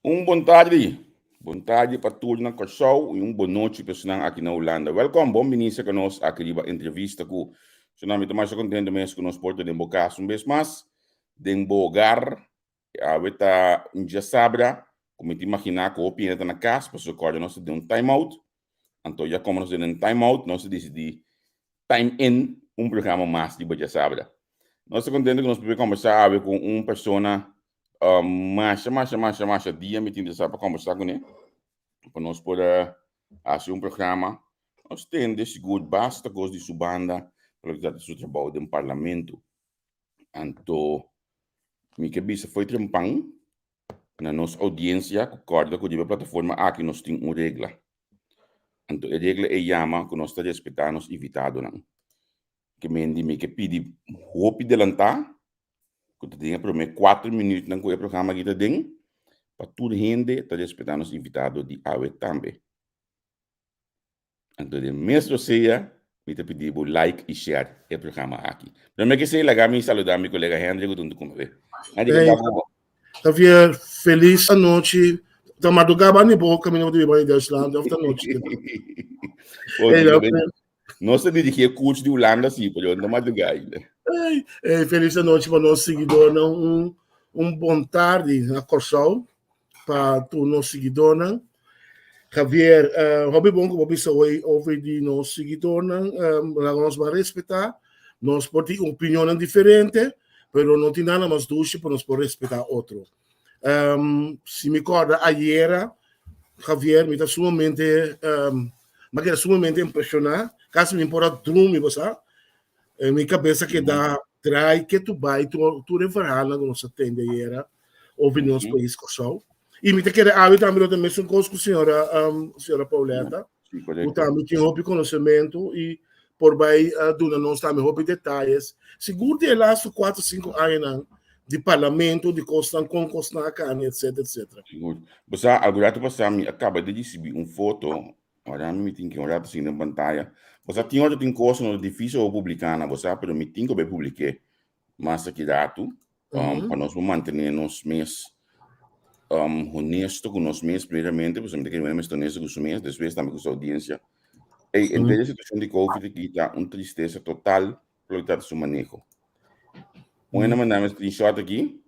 Un bon tardi, bon tardi pa tur na Kòrsou i un bon nochi pa esnan aki na Hulanda. Wèlkòm, bon bini serka nos aki riba entrevista ku Shona. Mi ta masha kontentu mes ku nos por ta den bo kas un bes mas, den bo hogar. Awe ta un djasabra ku mi ta imaginá ku hopi hende ta na kas pasobra kòrda nos ta den un time out. Anto ya komo nos ta den un time out nos a disidí time in un programa mas riba djasabra. Nos ta kontentu ku nos por kombersá awe ku un persona Masha, masha, masha, masha dia mi tin interesá pa kombersá kuné, pa nos por hasi un programa. Nos tende sigur basta kos di su banda pa loke ta trata su trabou den parlamento. Anto mi ke bisa fo'i trempan na nos oudiensia ku kòrda ku riba e plataforma aki nos tin un regla. Anto e regla ei yama ku nos ta respetá nos invitadonan. Ke men di mi ke pidi hopi delantá ku ta den e promé kuater minütnan ku e programa aki ta den, pa tur hende ta respetá nos invitado di awe tambe. Anto den mes rosea mi ta pidi bo like i share e programa aki. Promé ke esei laga mi saludá mi kolega Hendrik ku ta huntu ku mi. Hendrik, Hey, ta bo? Javier, feliz anochi. Ta madrugá ba ni bo kaminda bo ta biba na Duitsland of ta nochi? Bo, Hey, Nos ta dirigí e coach di Hulanda sí, pero no madrugá ainda. Hey, hey, feliz anochi pa nos seguidornan. Un, un bon tardi na Kòrsou pa tur nos seguidornan. Javier, uh, hopi bon ku bo bisa hoy over di nos seguidornan. Um, laga nos ban respetá. Nos por tin opinionnan diferente, pero no tin nada mas dushi pa nos por respetá otro. Um, si mi kòrda ayera, Javier, mi ta sumamente, um, mi a keda sumamente impreshoná, kasi mi por a drumi, bo sa. Eh, mi kabesa keda draai ketu bai tur, tur e verhaalnan ku nos a tende ayera over nos pais Kòrsou. I mi ta kere awe tambe lo ta mesun kos ku señora, um, señora Pauletta, Sí, ku correcto. tambe tin hopi konosementu i por bai uh, duna nos tambe hopi detayes. Sigur di e laatste 4, 5 añanan di parlamento, di kosnan, kon kosnan a kambia, etcetera, etcetera. Sigur. Bo sa, algun rato pasá mi a kaba di risibí un foto, ora mi tin ke un rato sin den pantaya. Bo sa, tin ora tin kos no ta difísil pa publiká nan, bo sa, pero mi tin ku bai publik'é mas aki ratu, um, pa nos por mantené nos mes um, honesto ku nos mes primeramente, pasobra mi ta kere mester mester honesto ku su mes, despues tambe ku su audiencia. Ey, henter e situashon di Covid aki ta un tristesa total pa loke ta trata su maneho. Un hende a manda mi screenshot aki,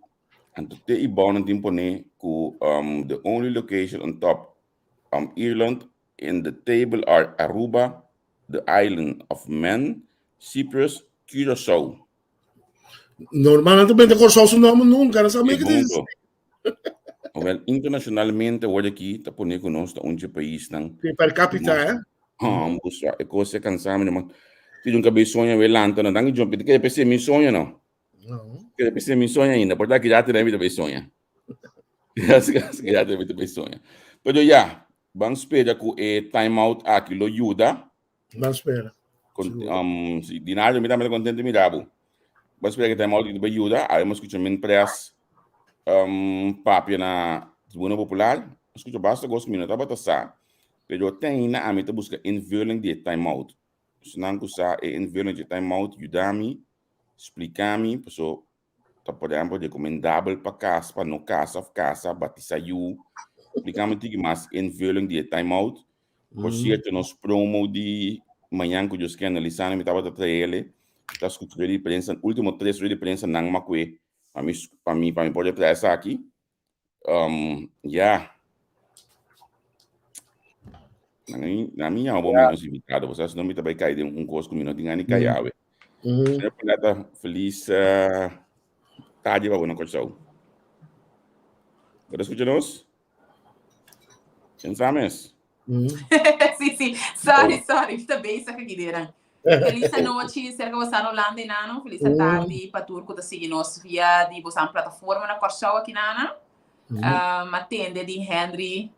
anto te i bou nan tin pone ku um, the only location on top um, Ireland in the table are Aruba, the Island of Man, Cyprus, Curaçao. Normalmente bente Kòrsou su nòmber nunka, no sa E mi ke ta punto. Wel, internacionalmente awor aki ta pone ku nos ta un dje paisnan Sí, per capita, mas eh? Oh, busa, e kos e kansa mi man. Ti un kabes soña we lanta no. Danki John, piti kere pese mi soña no. No. Kere pese mi soña ainda, por ta kira tene mi ta soña. Kira tene mi ta soña. Pero ya, ban spera ku e time out aki lo yuda. Ban spera. Con, um, si, Dinario, mi tambe contento mira bo. Ban spera que time out aki yuda. Ahora hemos escucha min press um, papia na Tribuna Popular. Escucha basta kos mi no tabata sa. Pero te ainda ami ta buska invulling di e time out. Esnan ku sa e invulling di e time out, yuda mi, splika mi, paso ta por ehempel rekomendabel pa kasa, pa no kasa of kasa, batisa yu. Splika mi tiki mas invulling di e time out. Por cierto, nos promo di mañan ku Dios ke analisá mi tabata traele, ta skucha rueda di prensa, último tres rueda di prensa nan makwe pa mi, pa mi, pa mi por trae esaki. Um, ya. Na mi llama bo menos invitado, bo sa, si no mi ta bai kai den un kos ku mi no tin gana di kai awe. Señor Paleta, felis uh, tarde pa bo na Kòrsou. Bo ta skucha nos? Ken sa mes? Sí, sí. Sorry, sorry. Ta bezig aki deran. Feliz anochi, cerca bosan Holanda y nano. Feliz tarde pa tur ku ta sigui nos via di bosan plataforma na Kòrsou aki nana. Um, atende di Henry.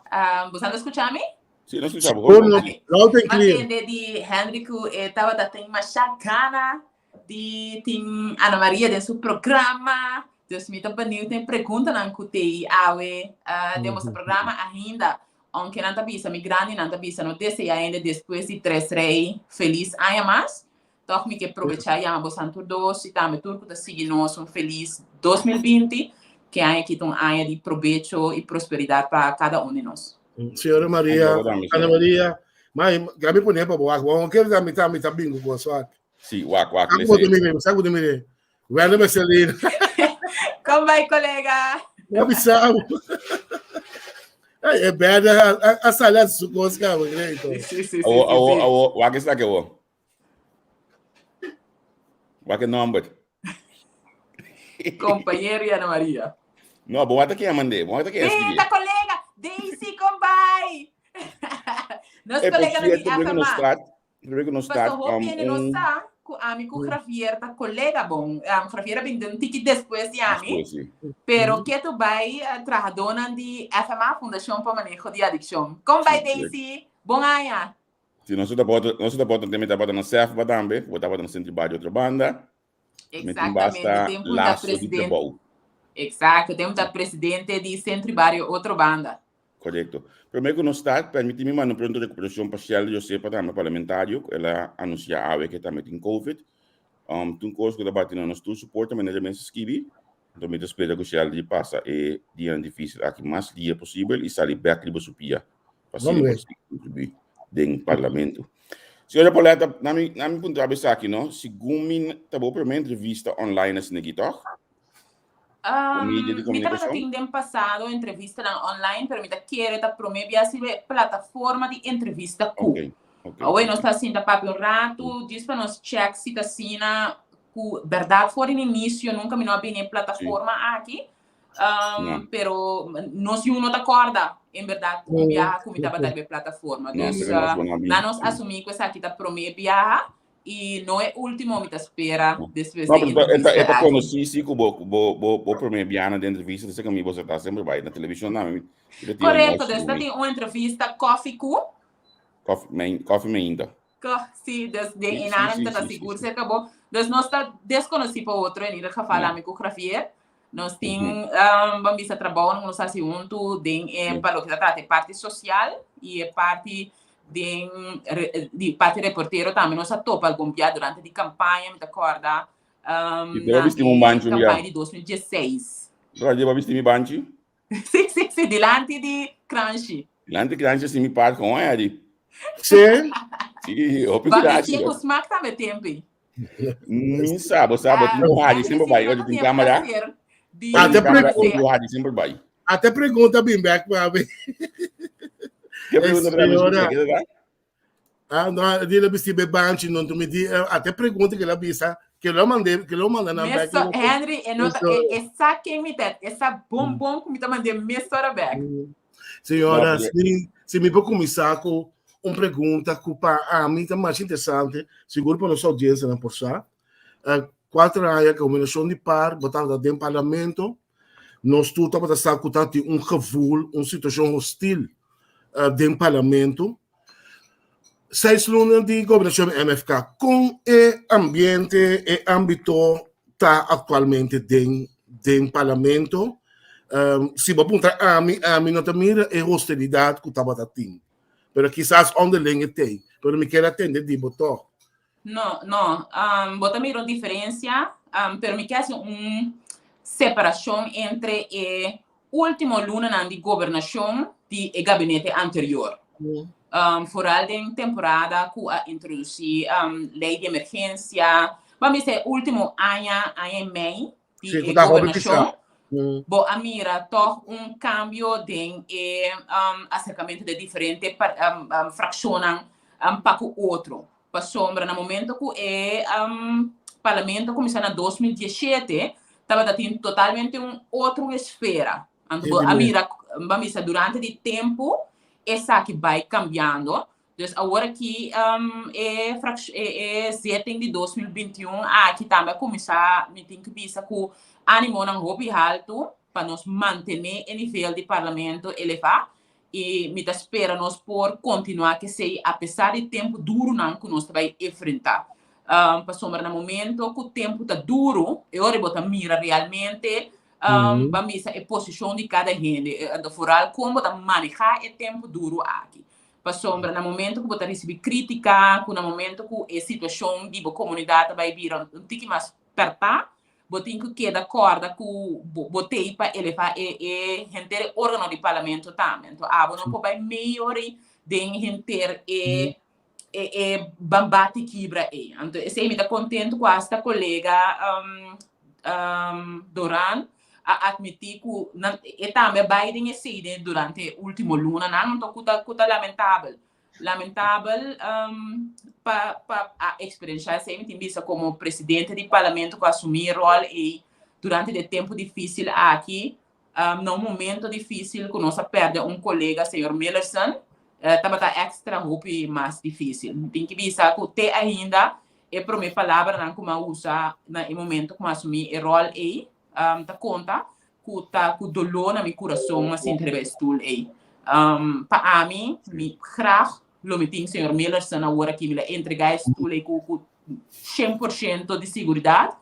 Um, bosan ta skucha mi? Sí, nos skucha bo. Sigur, no. Loud and clear. Atende di Henry ku e tabata tin masha gana di tin Ana Maria den su programa. Dus mi ta benieuwd den preguntanan ku tei awe uh, den boso programa ainda. Aunke nan ta bisa, mi grandinan ta bisa, no desea hende despues di tres rei felis aña mas. Tòg mi ke probechá yama bosan tur dos i tambe tur ku ta sigui nos un felis 2020. Ku e aña aki ta un aña di probecho i prosperidat pa kada un di nos. Señora Maria, Ana Maria, mai, gabi pone pa bo wak. Bo kere da mita mita bingo ku wak. Si, wak, wak. Sabe ku mire, sabe ku mire. Wenda Marcelina. Kom bai, kolega. No bisa. Ai, é beda a sali a su kos ka, greito. Si, si, si. Awo, awo, awo, wak esaki awo. Wak e nomber. Compañero y Ana Maria. No, bo wata ken mandé, bo wata ken escribí. Beta, colega! Daisy, kom bai! Nos Eh, por colega di cierto, promé ku nos FMA. start, promé ku nos start, Paso hopi hende no un sa ku ami ku Javier ta colega bon. Javier a bin den tiki despues di ami. despues, sí. Pero ketu bai trahadónan di FMA, Fundashon pa Maneho di Adikshon. Kom bai, Sí, correcto. Daisy! Bon aña! Si nos tabata, nos tabata tambe tabata na SEFBA tambe, bo tabata na Centro Bario otro banda. Mi tin Exactamente, basta tempo ta lazo di presidente. trabou. Exacto, tempo ta presidente di Centro Bario otro banda. Correcto. Prome ku nos start, permiti mi manda un pronto recuperacion pa Shelley Josepa tambe parlamentario, ku el a anuncia awe ke tambe tin covid. Tin kos ku ta bati na nos tur support, manera mes a skibi. Anto mi ta spera ku Shelley pasa e dianan dificil aki mas lia posibel i sali bek riba su pia. Pa asina por sigui kontribuí den parlamento. Señora Pauletta, na mi, na mi puntra bo esaki, no? Segun mi ta bo primer entrevista online asina aki, tòg? Ku media di Mi tabata komunikashon? tin den pasado entrevistanan online, pero mi ta kere ta promé bia riba e plataforma di entrevista ku. Ok, ok, Awor nos ok. ta sinta papia un ratu, djis pa nos check si ta asina ku bèrdat for di inisio nunka mi no a bini e Sí. plataforma aki. No. Pero nos yu no ta kòrda en bèrdat un biaha ku mi tabata riba e plataforma. No, Dus pero nos bon a bin. na nos asumí ku esaki ta promé biaha i no e último mi ta spera No. despues No, di pero e ta, entrevista e ta aki. konosí si ku bo, bo, bo, bo promé biaha den entrevista, ta seka mi bo sa ta semper bai na televishon tambe. Mi ta tin un Korekto, moshi dus ku ta mi. tin un entrevista kòfi ku. Kòfi, mein, kòfi meinta. Ko, sí, dus den Sí, sí, enanan sí, ta ta sí, sí, sigur sí. serka bo. Dus nos ta deskonosí pa otro en ieder geval No. ami ku Javier. Nos tin Ujú. ban bisa trabounan ku nos hasi huntu den e Sí. pa loke ta trata e parti sosial i e parti den di parti reportero tambe nos a topa algun bia durante di kampaña mi ta kòrda I te bo na bisti un e banchi un bia? kampaña di 2016. Bro, bo bisti mi banchi? Sí, sí, sí, dilanti di Kranshi. Dilanti Kranshi si mi par con Eddie. Sí. Sí, hopi Ba kurashi. bisti ku smak tambe tempi. Mi sa, bo sa, bo tin ku hadi semper bai. Oye, tin cámara. Di Ah, te Cámara, pregunta. tin ku hadi semper bai. Até pregunta bin back pa mi. Ke pregunta pra mim? Señora. Ke da? Ah, no, di la bisti be banchi, non tu mi di, até pregunta que la bisa, que lo mandé, que lo manda nan back. Meso, Henry, e no ta, Eso. e, e sa ken mi ta, e sa bon bon ku mi ta mandé mesora back. Señora, No, si, si mi por kuminsá ku un pregunta ku pa ami ta mas interesante, sigur pa nos audiencianan por sa. 4 aña kombinashon di par, bo tabata den parlamento, nos tur tabata sa ku tabatin un gevoel, un situashon hostil den parlamento. 6 luna di gobernashon di MFK, kon e ambiente, e ámbito ta aktualmente den den parlamento? Si bo puntra ami, ami no ta mira e hostilidat ku tabata tin. Pero kisas onderling e tei. Pero mi kier a tende di bo tòg. No, no. Bo ta mira un diferensia, pero mi ke hasi un separashon entre e último lunanan di gobernashon di e gabinete anterior. Foral den temporada ku a introdusí lei di emergensia, ban bisa e último aña, aña i mei di Sí, ku e ta hopi gobernashon, pisá. bo a mira tòg un kambio den e aserkamentu di e diferente frakshonnan pa ku otro. Pasobra na momento ku e parlamento a kuminsá na 2017, tabata tin totalmente un otro esfera. Anto bo a mira, bo a misa durante di tempu esaki bai kambiando. Dus awor aki e e zitting di 2021 aki tambe a kuminsá, mi tin ku bisa ku animonan hopi haltu pa nos mantené e nivel di parlamento elevá. I mi ta spera nos por kontinuá ku esei apesar di tempu durunan ku nos ta bai enfrentá. Pasobra na momento ku tempu ta duru, e ora bo ta mira realmente ban bisa e posishon di kada hende, anto foral kon bo ta manehá e tempu duru aki. Pasobra na momento ku bo ta risibí krítika, ku na momento ku e situashon di bo komunidat ta bai bira un tiki mas pèrtá. Bo tin ku keda kòrda ku bo tei pa elevá e e henter e órgano di parlamento tambe. Anto abo no por bai meyori den henter e e e bambati kibra ei. Anto esei mi ta kontentu ku asta kolega Doran a atmití ku nan e tambe a bai den esei den durante e último lunanan, anto ku ta ku ta lamentabel. Lamentabel pa pa a eksperenshá esei, mi tin bisa komo presidente di parlamento ku a asumí e ròl ei durante di e tempu difísil aki, na un momento difísil ku nos a pèrdè un kolega, señor Millerson, tabata èkstra hopi mas difísil. Mi tin ki bisa ku te ainda e promé palabranan ku mi a usa na e momento ku mi a asumí e ròl ei ta konta ku ta ku doló na mi kurason a sinta riba e stul ei. Pa ami, mi graag lo mi tin señor Millerson awor aki, mi lo entregá e stul ei ku ku 100% di siguridat,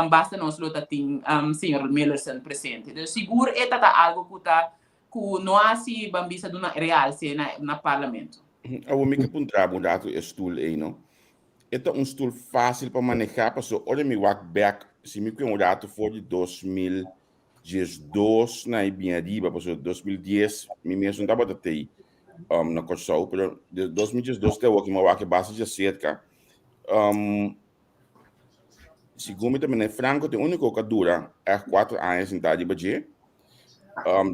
basta nos lo ta tin señor Millerson presente. Dus sigur e ta ta algu ku ta ku no a hasi ban bisa duna realse na na parlamento. Awor mi ke puntra bo un ratu e stul ei no. E ta un stul fásil pa manehá pasobra ora mi wak bèk si mi kue un ratu for di 2012 na e bin ariba pasobra 2010 mi mes no tabata tei na Kòrsou pero di 2012 te awor ki mi a wak e basta djaserka Segun mi ta mira, Franco ta e úniko ku a dura ègt kuater aña sintá riba dje.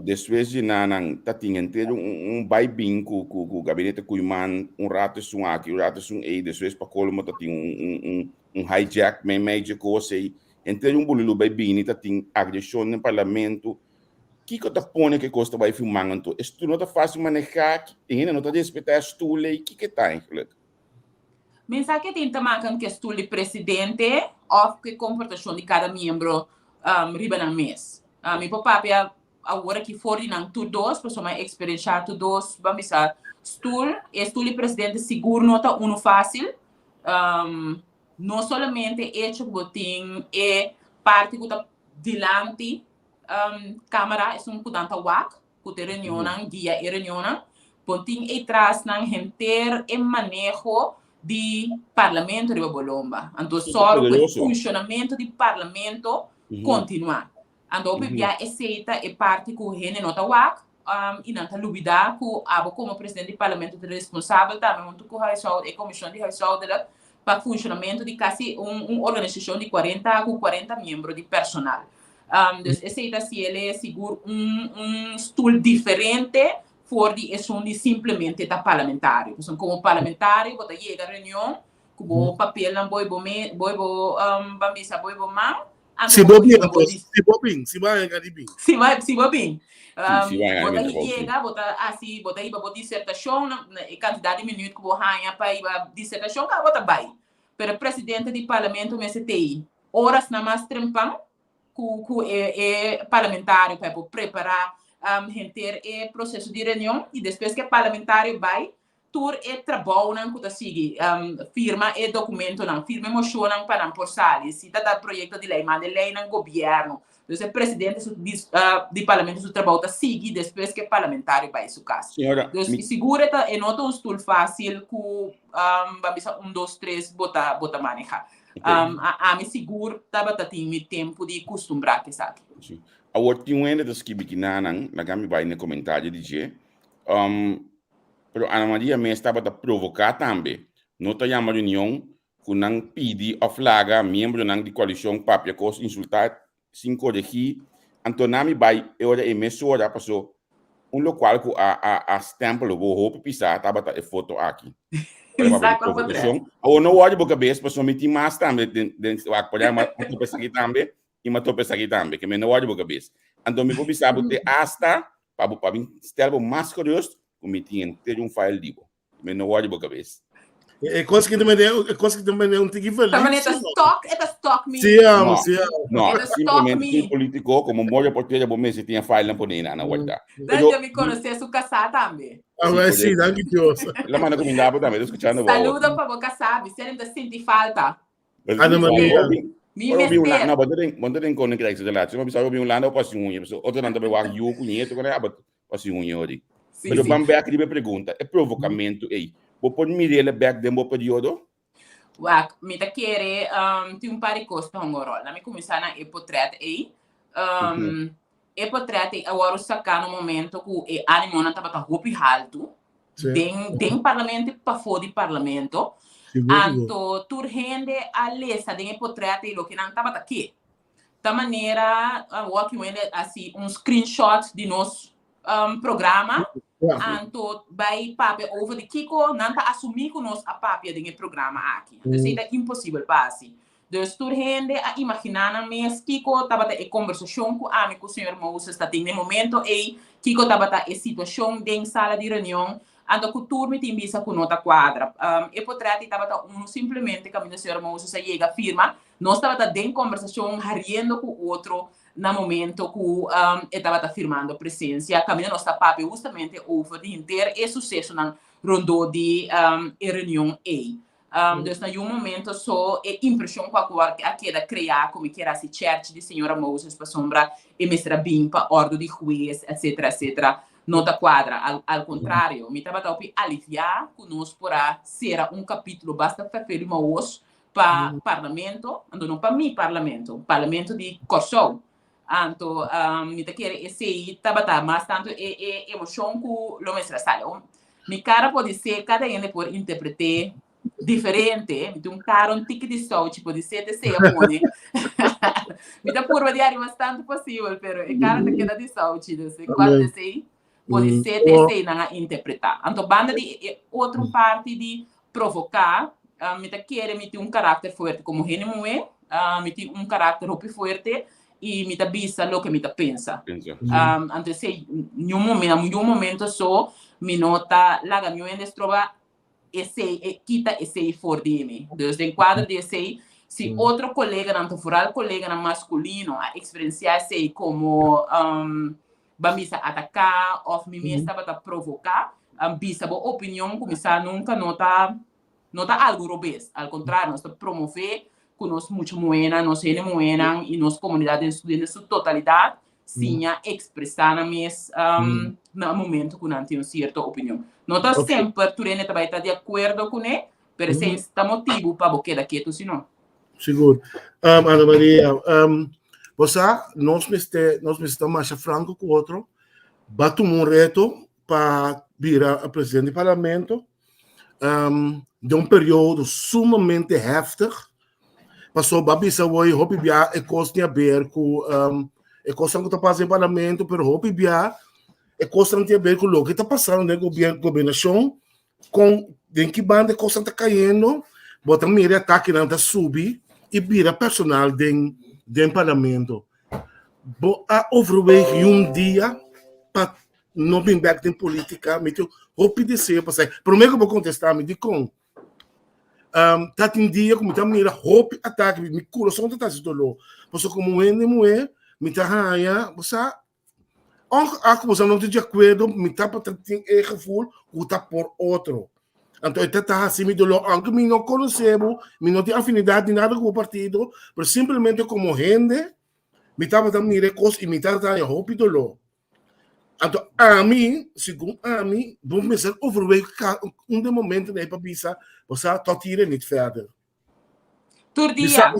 Despues di nan nan ta tin henter un bai bin ku ku ku gabinete Koeiman, un rato esun aki, un rato esun ei, despues pa kolmo ta tin un un un un hijack meimei dje kos ei. Henter un bululu bai bini ta tin agreshon den parlamento. Kiko ta pone ku e kos ta bai firman anto? E stul no ta fásil manehá, e hende no ta respetá e stul ei, kiko e ta eigentlik? Mi sa ke tin ta makan ke stul di presidente òf ke komportashon di kada miembro riba nan mes. Mi por papia awor aki for di nan tur dos, pasobra mi a eksperenshá tur dos, ban bisa, stul. E stul di presidente sigur no ta unu fásil. No solamente echo ku bo tin e parti ku ta dilanti kámara, esun ku nan ta wak, ku ta e reunionnan, guia e reunionnan, bo tin e trasnan henter e maneho di parlamento riba bo lomba. Anto sòru ku e funshonamentu di parlamento kontinuá. Anto hopi bia esei ta e parti ku hende no ta wak i nan ta lubidá ku abo komo presidente di parlamento ta responsabel tambe huntu ku huishoud e komishon di huishoudelijk pa funshonamentu di kasi un organisashon di kuarenta ku kuarenta miembro di personal. Dus esei ta hasiel sigur un un stul diferente for di esun di simplemente ta parlamentario. Pasobra komo parlamentario bo ta yega reunion ku bo papelnan bo i bo me bo i bo ban bisa bo i bo man, anto Si bo bo por bin hiba bo anto, si bo bin, si bo a yega di bin. Si bo si bo bin. Si, si bo a yega Bo di ta bin ta yega, bo ta hasi bo ta hiba bo disertashon na e kantidat di minuut ku bo haña pa hiba disertashon kaba bo ta bai. Pero e presidente di parlamento mester tei orasnan mas trempan ku ku e e parlamentario pa e por prepará henter e proseso di reunion i despues ku e parlamentario bai tur e trabounan ku ta sigui firma e dokumentonan, firma e moshonnan pa nan por sali, si ta ta proyekto di lei manda e leinan gobièrnu. Dus e presidente su di parlamento su trabou ta sigui despues ku e parlamentario bai su kas. Señora, Dus mi sigur e ta e no ta un stul fásil ku ban bisa un dos tres bo ta bo ta manehá. Ami sigur tabata tin mi tempu di kustumbrá ku esaki. Sí. Awor tin un hende ta skibi kinanan, laga mi bai na e komentario di dje. Pero Ana Maria mes tabata provoká tambe. No ta yama reunion ku nan pidi òf laga miembronan di koalishon papia kos insultá sin koregí. Anto nan mi bai e ora ei mesora paso un lokual ku a a a stempel bo hopi pisá tabata e foto aki. Ora papia di provokashon. Awor no wòrdu bo kabes paso mi tin mas tambe den den wak por a topa esaki tambe i mi a topa esaki tambe ke mi no wòrdu bo kabes. Anto mi por bisa bo te asta pa bo pa mi stel bo mas gerust ku mi tin henter un file di bo. Mi no wòrdu bo kabes. E kos ki ta mende, e kos ki ta mende un tiki Ta feliz. manera ta stalk, e ta stalk mi. Sí, amo, No, sí, amo. no, E ta stalk simplemente mi. tin politico como un bon reportero bo mester tin e file nan pone na warda. Dan Pero yo mi conoce su casá tambe. Ah, Sí, well, sí, correcto. danki Dios. La manda cuminda bo tambe, ta escuchando bo awor. Saludo pa bo casá, Vicente mi ta sinti falta. Ana Maria. Mi Ora bi mester. Hulanda, bo ta den, bo ta den Koninkrijk relatie, maar bisa bi Hulanda pa si hunye, so otro nan ta be wak yu ku nieto ku na pa si hunye ori. Sí, Pero sí. ban bek riba e pregunta, e provocamento ei, bo por mir'el bek den bo periodo? Wak, mi ta kere tin un par di kos ta hunga un ròl. Laat mi kuminsá na e potrèt ei. E potrèt ei a wòrdu saká na un momento ku e ánimonan tabata hopi haltu den den parlamento i pafó di parlamento. Anto tur hende a lesa den e potrèt ei loke nan tabata ke. Ta manera awor ki wende hasi un screenshot di nos programa, anto bai papia over di kiko nan ta asumí ku nos a papia den e programa aki. Anto esei ta imposibel pa hasi. Dus tur hende a imaginá nan mes kiko tabata e kombersashon ku ami ku señor Moses ta tin den momento ei, kiko tabata e situashon den sala di reunion, anto ku tur mi tin bisa ku no ta kuadra. E potrèt ei tabata unu simplemente kaminda señor Moses a yega firma. Nos tabata den kombersashon hariendo ku otro na momento ku e tabata firmando presensia, kaminda nos ta papia hustamente over di henter e susesonan rondó di e reunion ei. Dus na yun momento so e impreshon ku a keda kreá ku mi kier hasi chèrchi di señora Moses pasobra e mester a bin pa òrdu di hues etsetera etsetera no ta kuadra. Al kontrario, mi tabata hopi aliviá ku nos por a sera un kapítulo basta fefel i maos pa parlamento, anto no pa mi parlamento, parlamento di Kòrsou. Anto mi ta kere esei tabata mas tantu e e emoshon ku lo mester a sali. Mi kara por disé, kada hende por interpreté diferente. Mi tin un kara un tiki di souchi, por disé te esei a pone. Mi ta purba di hari mas tantu posibel, pero e kara ta keda di souchi. Dus e kual esei por disé te esei nan a interpretá. Anto banda di e otro parti di provoká, mi ta kere mi tin un karakter fuerte. Komo hende muhé, mi tin un karakter hopi fuerte i mi ta bisa loke mi ta pensa. Anto esei niun momento, na niun momento so mi no ta laga niun hende stroba esei, e kita esei for di mi. Dus den kuadro di esei, si otro koleganan, ta vooral koleganan maskulino a eksperensiá esei komo ban bisa ataká òf mi mes tabata provoká, bisa bo opinion ku mi sa nunka no ta no ta algu robes. Al kontrario, nos ta promové ku nos mucha muhénan, nos hende muhénan i nos komunidat den su den su totalidat siña ekspresá nan mes na momento ku nan tin un sierto opinion. No ta semper tur hende ta bai ta di akuerdo kuné, pero esei ta motibu pa bo keda ketu si no. Sigur. Ana Maria, bo sa, nos mester, nos mester ta masha franco ku otro. Ba tuma un reto pa bira presidente di parlamento den un periodo sumamente heftig. Pasobra ba bisa hoy hopi bia e kos tin haber ku e kosnan ku ta pasa den parlamento, pero hopi bia e kosnan tin haber ku loke ta pasando den gobernashon Kon den ki banda e kosnan ta kayendo, bo ta mira e atakenan ta subi i bira personal den den parlamento. Bo a overweeg yun dia pa no bin bek den politika? Mi tin hopi deseo pa sa. Prome ku bo kontesta mi, dikon? Ta tin dia ku mi ta mira hopi atake, mi kurason ta ta hasi doló. Pasobra komo hende muhé mi ta haña, bo sa, Ongeacht ku boso no ta di akuerdo, mi tabata tin e gevoel ku ta por otro. Anto e ta ta hasi mi doló, aunke mi no konosé bo, mi no tin afinidat ni nada ku bo partido, pero simplemente komo hende mi tabata mira e kos i mi tabata haña hopi doló. Anto ami, segun ami, bo mester overweeg un den momentonan ei pa bisa, bo sa, tot hier en niet verder. Tur dia.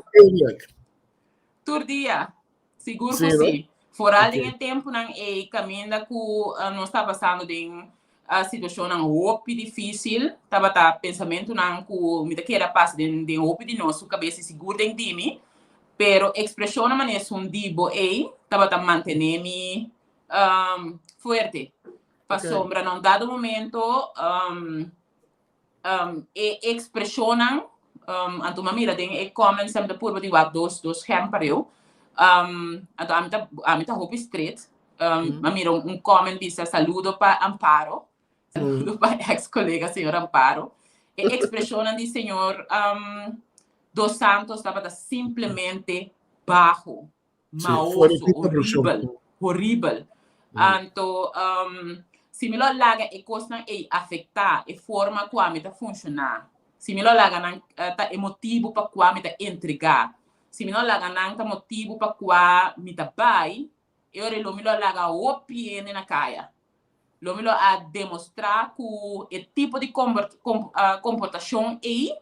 Tur dia. Sigur ku si. Foral den e tempunan ei kaminda ku nos ta pasando den situashonnan hopi difísil, tabata pensamentunan ku mi ta kere a pasa den den hopi di nos su kabes i sigur den di mi, pero ekspreshonnan manera esun di bo ei tabata mantené mi fuerte. Pasobra na un dado momento E ekspreshonnan, anto mi a mira den e comments mi ta purba di wak dos dos scherm pareu, anto ami ta ami ta hopi stret, mi a mira un comment bisa saludo pa Amparo, saludo pa ex kolega señor Amparo, e ekspreshonnan di señor Dos Santos tabata simplemente baho. Maoso, horibel, horibel. Anto, si mi lo laga e kosnan ei afektá e forma kua mi ta funshoná, si mi lo laga nan ta e motibu pa kua mi ta entregá, si mi no laga nan ta motibu pa kua mi ta bai, e ora ei lo mi lo laga hopi hende na kaya. Lo mi lo a demostrá ku e tipo di komportashon ei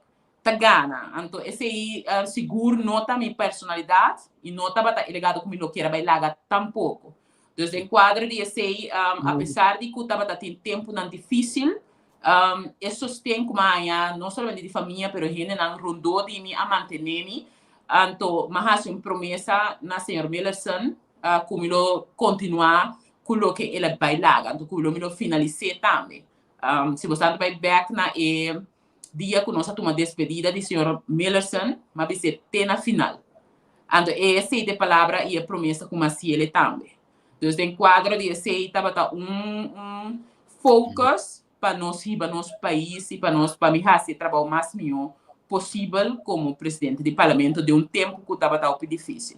ta gana. Anto esei sigur no ta mi personalidat i no tabata e legado ku mi lo kier a bai laga tampoko. Dus den kuadro di esei, apesar di ku tabata tin tempunan difísil, e sosten ku mi a haña no solamente di famia pero hendenan rondó di mi a mantené mi. Anto mi a hasi un promesa na señor Millerson ku mi lo kontinuá ku loke el a bai laga, anto ku lo mi lo finalis'é tambe. Si bo sa ta bai bèk na e dia ku nos a tuma despedida di señor Millerson, mi a bis'é te na final. Anto e esei ta e palabra i e promesa ku mi a hasiel tambe. Dus den kuadro di esei tabata un un focus pa nos hiba nos pais i pa nos pa mi hasi e trabou mas mihó posibel komo presidente di parlamento den un tempu ku tabata hopi difísil.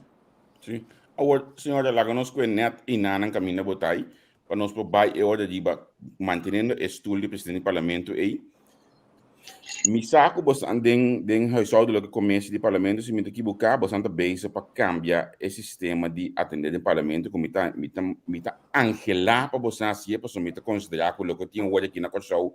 Sí. Awor, señora, laga nos kue nèt einanan kaminda bo ta ei pa nos por bai e ora riba manteniendo e stoel di presidente di parlamento ei. Mi sa ku bosan den den huishoudelijke commissie di parlamento, si mi ta ekiboká, bosan ta bezig pa kambia e sistema di atendé den parlamento ku mi ta mi ta mi ta anhelá pa bosan hasié pasobra mi ta konsiderá ku loke tin awor aki na Kòrsou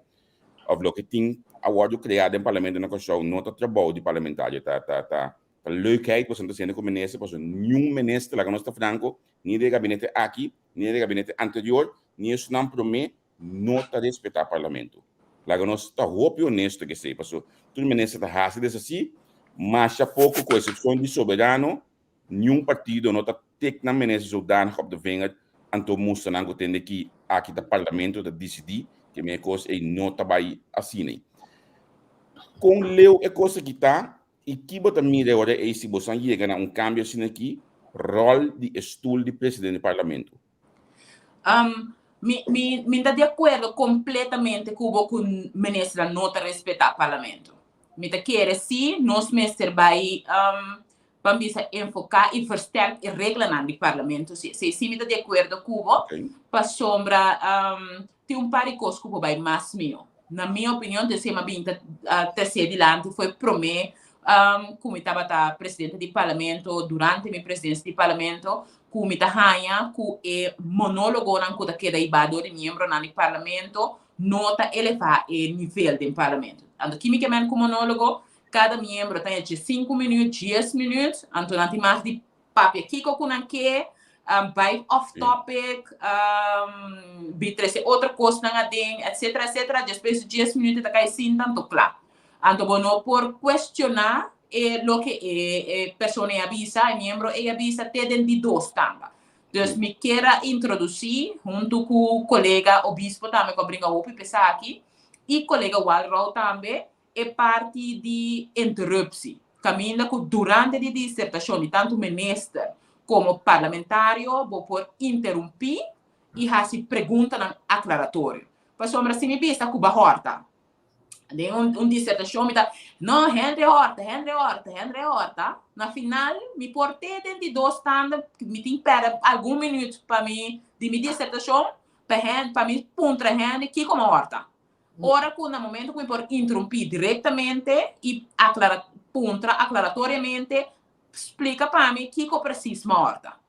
òf loke tin a wòrdu kreá den parlamento na Kòrsou no ta trabou di parlamentario, ta ta ta ta leukheid bosan ta hasiendo ku minister pasobra niun minister, laga nos ta franko, ni den e gabinete aki ni den e gabinete anterior ni esunnan promé no ta respetá parlamento. Laga nos ta hopi honesto ku esei, paso tur minister ta hasi desasí, masha poko ku eksepshon di Soberano, niun partido no ta tik nan minister zodanig op de vinger anto mustra nan ku tende ki aki ta parlamento ta disidí ke men e kos ei no ta bai asina ei. Kon leu e kos aki ta i ki bo ta mira e ora ei si boso a yega na un kambio asina aki, ròl di e stul di presidente di parlamento? Mi, mi, mi ta di akuerdo kompletamente ku bo ku ministernan no ta respetá parlamento. Mi ta kere si nos mester bai ban bisa enfoká i versterk e reglanan di parlamento si. Esei si mi ta di akuerdo ku bo pasobra tin un par di kos ku por bai mas mihó. Na mi opinion ta esei mi a bin ta tresé dilanti for e promé ku mi tabata presidente di parlamento durante mi presidensia di parlamento ku mi ta haña ku e monólogonan ku ta keda hibá dor di miembronan di parlamento no ta elevá e nivel den parlamento. Anto ki mi ke men ku monólogo? Kada miembro ta haña diesinku minüt, dies minüt, anto nan tin mas di papia kiko ku nan ke, bai off topic, bi trese otro kosnan aden, etcetera, etcetera. Despues di dies minüt e ta kai sinta, anto kla. Anto bo no por kuestioná e loke e e persona ei a bisa, e miembro ei a bisa te den di dos tamba. Dus mi kier a introdusí huntu ku kolega Obispo tambe ku a bringa hopi pa esaki i kolega Walroud tambe e parti di interupsi, kaminda ku durante di disertashon di tantu minister komo parlamentario bo por interumpí i hasi preguntanan aklaratorio. Pasobra si mi bisa ku bo a hòrta, Den un, un disertacion mi ta, no, Henry Horta, Henry Horta, Henry Horta. Na final, mi por te den di dos tanda, mi tin perde algun minuut pa mi, di mi disertacion, pa hen, pa mi puntra Henry kiko mi horta. Ora ku na momento ku mi por interrumpí directamente i aclara, puntra aclaratoriamente, splika pa mi kiko precies mi horta.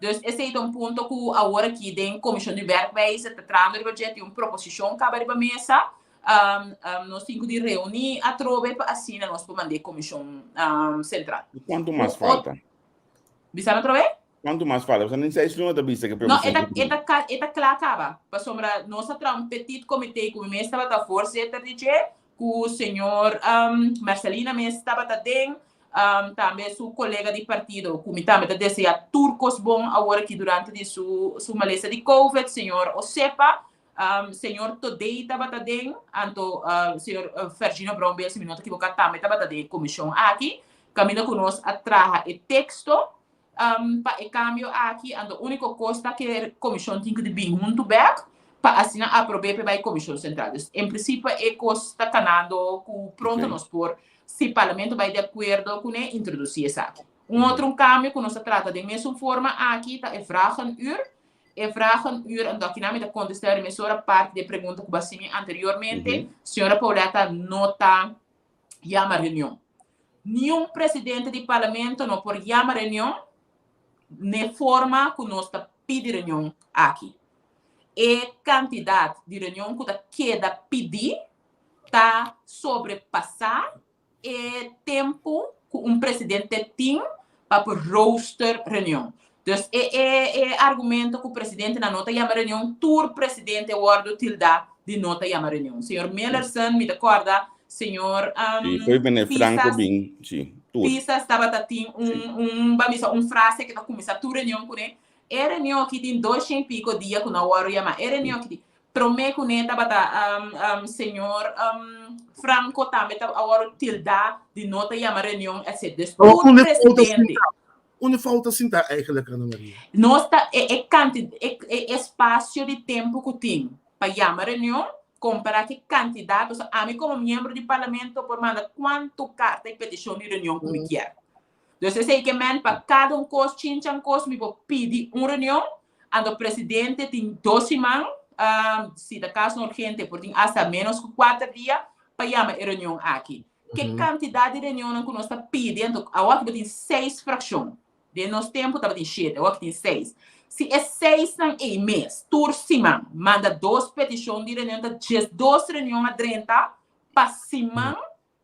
Dus esei ta un punto ku awor aki den Komishon di Werkwijze ta trahando riba dje, tin un proposishon kaba riba mesa. Nos tin ku di reuní atrobe pa asina nos por mand'é Komishon Sentral. I kuantu mas falta? Bisa atrobe? Kuantu mas falta? Pasobra nin seis luna ta bisa ku e proposishon. No, e ta e ta kla kaba. Pasobra nos a traha un petit komité ku mi mes tabata voorzitter di dje, ku señor Mercelina mes tabata den, tambe su kolega di partido ku mi tambe ta desea tur kos bon awor aki durante di su su malesa di covid, señor Osepa, señor Todey tabata den, anto señor Fergino Brownbill si mi no ta kiboká tambe tabata den e komishon aki, kaminda ku nos a traha e teksto pa e kambio aki, anto úniko kos ta ke komishon tin ku di bin huntu bèk pa asina aprob'é pa e bai komishon sentral. Dus en prinsipio e kos ta kanando ku pronto nos por, si parlamento bai di akuerdo kuné, introdusí esaki. Un otro un kambio ku nos ta trata den mesun forma aki ta e vragenuur. E vragenuur, anto akinan mi ta kontestá riba mesora parti di e pregunta ku bo a hasi mi anteriormente, señora Pauletta no ta yama reunion. Niun presidente di parlamento no por yama reunion n'e forma ku nos ta pidi reunion aki. E kantidat di reunion ku ta keda pidi ta sobrepasá. e tempu ku un presidente tin pa por rooster reunion. Dus e e e argumento ku presidentenan no ta yama reunion, tur presidente wòrdu tildá di no ta yama reunion. Señor Millerson, mi ta kòrda, señor Sí, foi meneer Franco Pisas, bin, sí, tur. Pisas tabata tin un Sí. un ban bisa un frase ku ta kuminsá tur reunion kuné, E reunion aki tin doshen piko dia ku no a wòrdu yamá. E reunion aki tin. Promé kuné tabata señor Franco tambe ta a wòrdu tildá di no ta yama reunion etc. Dus Awor, tur unda e fout a presidente. sinta? Unda e fout a sinta eigenlijk, Ana Maria? Nos ta e e kanti e e espasio di tempu ku tin pa yama reunion kompará ku e kantidat, pasobra ami komo miembro di parlamento por manda kuantu karta i petishon di reunion ku mi kier. Dus esei ke men pa kada un kos chinchan kos mi por pidi un reunion, anto presidente tin dos siman, si ta kaso urgente por tin asta menos ku kuater dia pa yama e reunion aki. Ke kantidat di reunionnan ku nos ta pidi, anto awor bo tin seis frakshon, den nos tempu tabatin shete, awor tin seis. Si e seisnan ei mes tur siman manda dos petishon di reunion ta diesdos reunion a drenta pa siman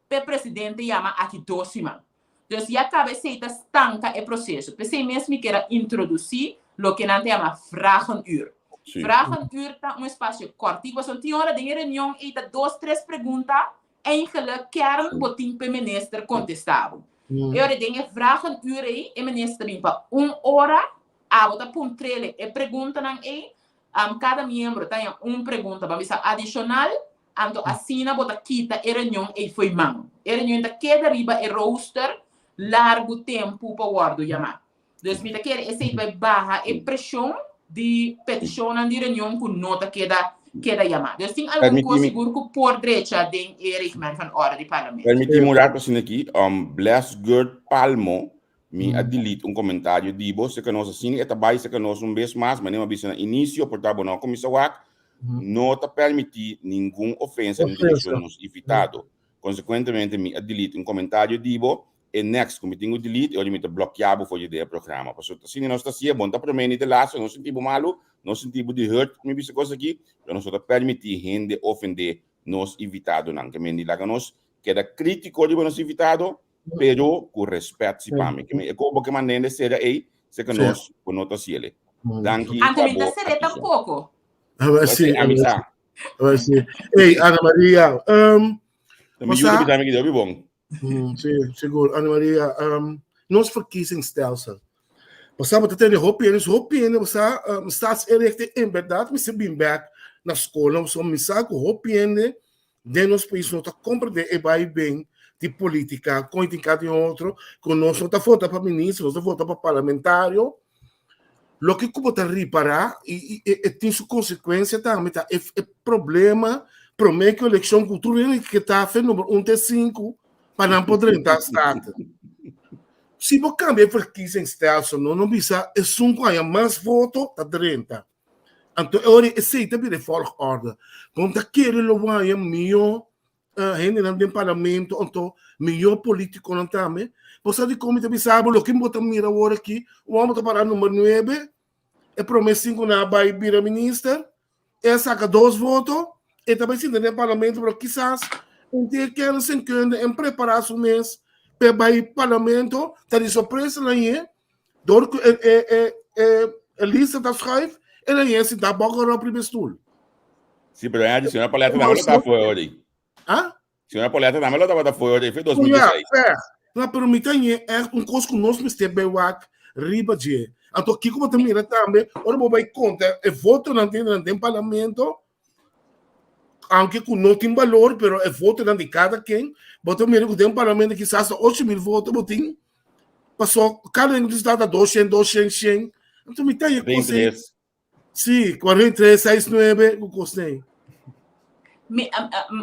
p'e presidente yama aki dos siman. Dus ya caba esey ta stanca e proceso. P'esey mes mi kier a introduci loke nan ta yama vragenuur. Sí. Vragenuur ta un espacio cortico, pasobra tin ora den e reunion ey ta dos, tres pregunta, eigenlijk kern Sí. bo tin p'e minister contesta bo. E ora den e vragenuur ey, e minister ta bin pa un ora, abo ta puntrele e preguntanan ey, cada miembro ta haña un pregunta, ban bisa adicional, Anto asina bo ta kita e reunion ei fo'i man. E reunion ta keda riba e rooster largu tempu pa wòrdu yamá. Dus mi ta kere esei bai baha e preshon di petishonnan di reunion ku no ta keda keda yamá. Dus tin algun kos Permití mi. sigur ku por drecha den e Reglement van Orde di Parlamento. Permití mi un rato asina aki. Bless Gert Palmo, mi a delete un komentario di bo. Seka nos asina e ta bai seka nos un bes mas, manera mi a bisa na inisio, por ta bo no a kuminsá wak. No ta permití ningun ofensa den direkshon nos invitado. Konsekuentemente mi a delete un komentario di bo, e next ku mi tin ku delete e ora mi ta blòkiá bo for di den e programa. Pasobra asina nos ta hasié, bo no ta promé ni ta laatste, no sinti bo malu, no sinti bo di hurt ku mi bisa kos aki, pero nos no ta permití hende ofendé nos invitadonan. Ke men di laga nos keda krítiko riba nos invitado, pero ku rèspèt si pa mi. Ke men e kobo ke manda hende sera ei, seka nos ku no ta hasiel. Danki Anto pa mi ta bo ser'é atenshon. tampoko. A Sí, sí, a mi sa. a sí. Hey, Ana Maria, Mi yuda bisa mi ki bon. Sí, sigur. Ana Maria, nos verkiezingsstelsel. Bo sa, bo ta tende hopi hende, hopi hende, bo sa, staatsinrichting, en berdad, mi se bin bek na skol, so mi sa ku hopi hende den nos pais no ta comprende e bai ben di politica, con tin cada otro, cu nos no ta vota pa ministro, nos ta vota pa parlamentario. Loke cu bo ta ripara y e tin su consecuencia tambe ta e problema prome cu eleccion cu tur hende ke ta fe number un te sinku pa nan por drenta Staten. Si bo cambia e verkiezingsstelsel no no bisa esun cu haya mas voto ta drenta. Anto e ora esei ta bira e volgorde. Bo ta kere lo haya mihó hendenan den parlamento anto mihó politiconan tambe. Bo sa dikon mi ta bisa bo loke bo ta mira awor aki, un homber ta para number nuebe, e prome sinku nan a bai bira minister, e a saka dos voto, e ta bai sinta den parlamento pero kisas un tin e kennis en kunde en prepara su mes p'e bai parlamento, ta di sorpresa nan ye Door ku e e e e e lista ta schuif, e nan yesi sinta boka rop riba e stoel. Sí, pero ya, señora Paulette tambe lo ta afuera ori. Ah? Señora Paulette tambe lo tabata afuera ori, fue Ja, 2016. ver. No, pero mi ta ñe echt un kos ku nos mester bai wak riba dje. Anto kiko bo ta mira tambe, ora bo bai konta e votonan tin den parlamento, aunke ku no tin balor, pero e votonan di kada ken, bo ta mira ku den parlamento kisas ta 8.000 voto bo tin, paso kada un ta ta 200, 200, 100. Anto mi ta e kos ei. 23. Sí, 43, 6, 9, ku kos ei. Mi,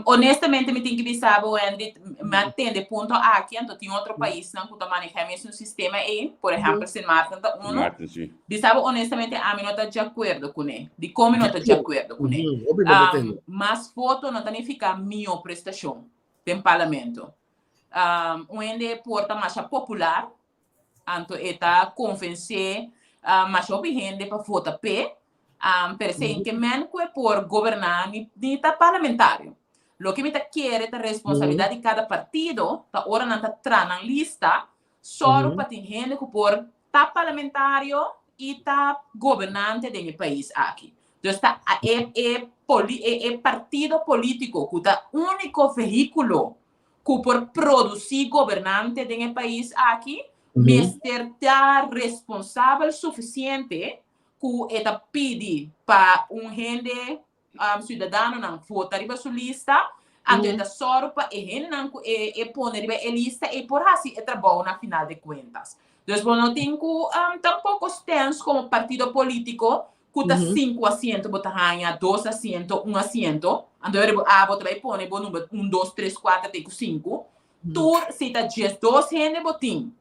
honestamente mi tin que bisa bo, Wendy, mi a tende punto aki, anto tin otro paisnan ku ta maneha e mesun sistema ei, por ehempel Sint Maarten ta Sint uno. Maarten, sí. Bisa bo honestamente ami no ta di akuerdo kuné. Dikon mi no ta di akuerdo kuné? Hopi bo ta tende. Mas voto no ta nifiká mihó prestashon den parlamento. Un hende por ta masha popular, anto e ta konvensé masha hopi hende pa vota p'e, pero esei ke men ku e por goberná ni ta parlamentario. Loke mi ta kere ta responsabilidat di kada partido ta ora nan ta traha nan lista, sòru pa tin hende ku por ta parlamentario i ta gobernante den e pais aki. Dus ta e e e partido polítiko ku ta úniko vehíkulo ku por produsí gobernante den e pais aki mester ta responsabel sufisiente ku e ta pidi pa un hende siudadanonan vota riba su lista, anto e ta sòru pa e hendenan ku e e pone riba e lista ei por hasi e trabou na final de kuentas. Dus bo no tin ku tampoko stens komo partido polítiko ku ta sinku asiento bo ta haña, dos asiento, un asiento, anto e ora bo ta bai pone bo number un, dos, tres, kuater te ku sinku. Tur si ta diesdos hende bo tin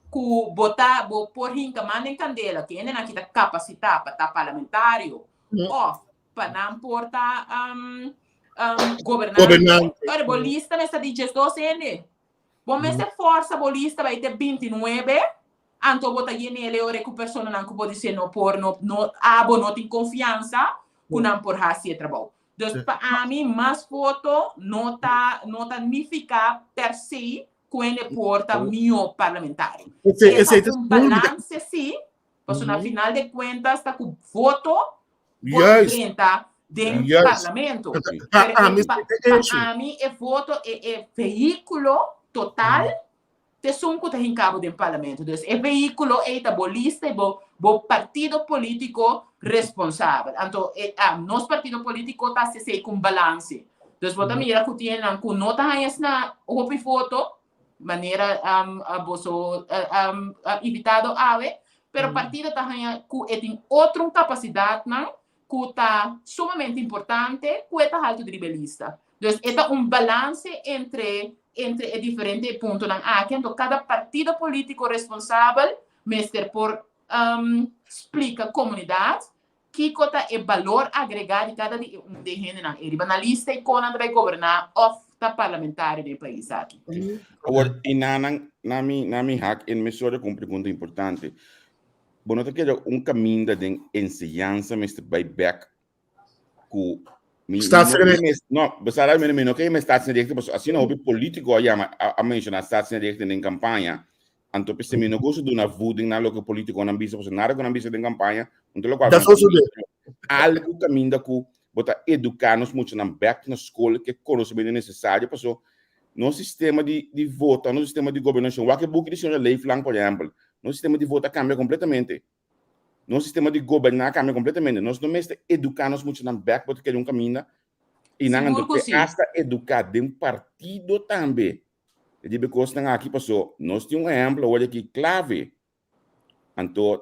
ku bo ta bo por hinka man den kandela, ku e hendenan ki ta kapasitá pa ta parlamentario òf pa nan por ta gobernante, ora bo lista mester di diesdos hende. Bo mester forsa bo lista bai te bintinuebe, anto bo ta yen'el e ora ku personanan ku bo di se no por, no, no, abo no tin konfiansa ku nan por hasi e trabou. Dus pa ami mas voto no ta, no ta nifiká per se ku hende por ta mihó parlamentario. E ta un balanse sí, pasobra na final de kuentas ta ku voto por drenta den parlamento. Pa ami, pa ami e voto e e vehíkulo total ta esun ku ta hinka bo den parlamento. Dus e vehíkulo ei ta bo lista i bo bo partido polítiko responsabel. Anto e nos partido polítiko ta hasi esei ku un balanse. Dus bo ta mira ku tin hendenan ku no ta haña esnan hopi voto, manera boso invitado awe, pero partido ta haña ku e tin otro kapasidatnan ku ta sumamente importante ku e ta haltu di riba e lista. Dus e ta un balanse entre entre e diferente puntonan aki, anto kada partido polítiko responsabel mester por splika komunidat Kiko ta e balor agregá di kada di e un den hendenan ei riba nan lista i kon nan ta bai goberná òf ta parlamentario den e pais aki? Awor, i nanan, na mi, na mi hak in mesora ku un pregunta importante. Bo no ta kere un kaminda den enseñansa mester bai bèk ku mi, mi no ke mes, no, besar mi, mi no ke mes staatsgericht, pasobra asina hopi polítiko a yama, a, a menshoná staatsgericht den kampaña, Anto p'esei mi no gusta duna voeding na loke politiconan bisa, pasobra nada ku nan bisa den kampaña, no ta lokual Ta sosodé. Algu kaminda ku bo ta eduká nos muchanan bèk na skol ku e konosementu nesesario, paso nos sistema di di vota, nos sistema di gobernashon, wak e buki di señora Leeflang por ehèmpel, nos sistema di vota a kambia kompletamente. Nos sistema di goberná a kambia kompletamente. Nos no mester eduká nos muchanan bèk, bo ta kere un kaminda i nan Sigur anto ku te sí. asta eduká den partido tambe. E di kosnan aki paso nos tin un ehemplo awor aki clave. Anto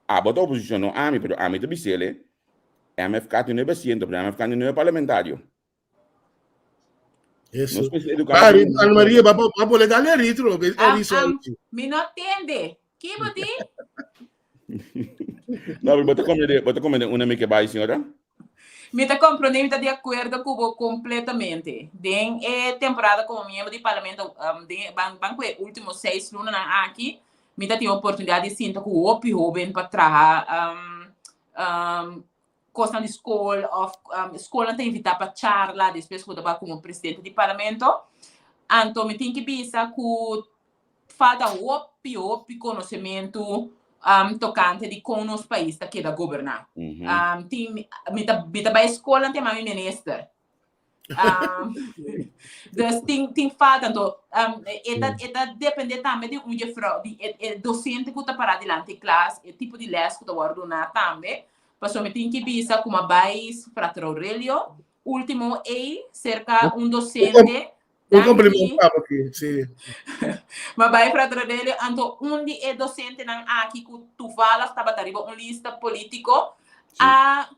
abo ta oposicion no ami pero ami ta bisele MFK tin nuebe asiento pero MFK tin nuebe parlamentario. Eso. Nos mester educa Bari, nos Ana Maria, va va pone dale ritro, Am, am, mi no tende. Ki bo di? No, pero bo ta comprende, bo ta comprende una mi ke bai, señora? Mi ta comprende, mi ta di acuerdo cu bo completamente. Den e temporada como miembro di parlamento, um, den e ban, ban cu e ultimo seis lunanan aki, mi ta tin oportunidad di sinta cu hopi hoben pa traha, um, um, cosnan di school of um, schoolnan ta invita pa charla despues cu bo ta bai como presidente di parlamento. Anto mi tin ki bisa cu Falta hopi hopi konosementu tokante di kon nos pais ta keda goberná. Tin mi ta mi ta bai skol nan ta yama mi minister. Dus tin tin falta anto e ta e ta depende tambe di un jefrou di e e dosente ku ta pará dilanti klas e tipo di lès ku ta wòrdu duná tambe. Pasobra mi tin ki bisa ku mi a bai Frater Aurelio ultimo ei serka un dosente Un compliment pa bo ki, si. Ma bai Frater Aurelio, anto un di e docentenan aki cu toevallig tabata riba un lista politico a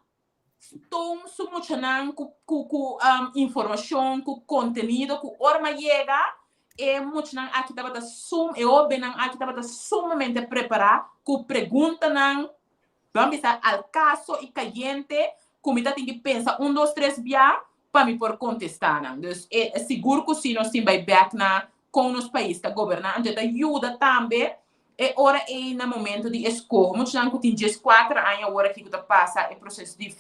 stoom su muchanan cu cu cu informacion, cu contenido cu ora mi a yega e muchanan aki tabata sum, e hobennan aki tabata sumamente prepara cu preguntanan Ban bisa al caso y cayente cu mi ta tin ki pensa un dos tres bia pa mi por contesta nan. Dus e sigur cu si nos tin bay bek na con nos pais ta goberna anto e ta yuda tambe e ora ey na momento di escoho. Muchanan cu tin diescuater aña awor aki cu ta pasa e proceso di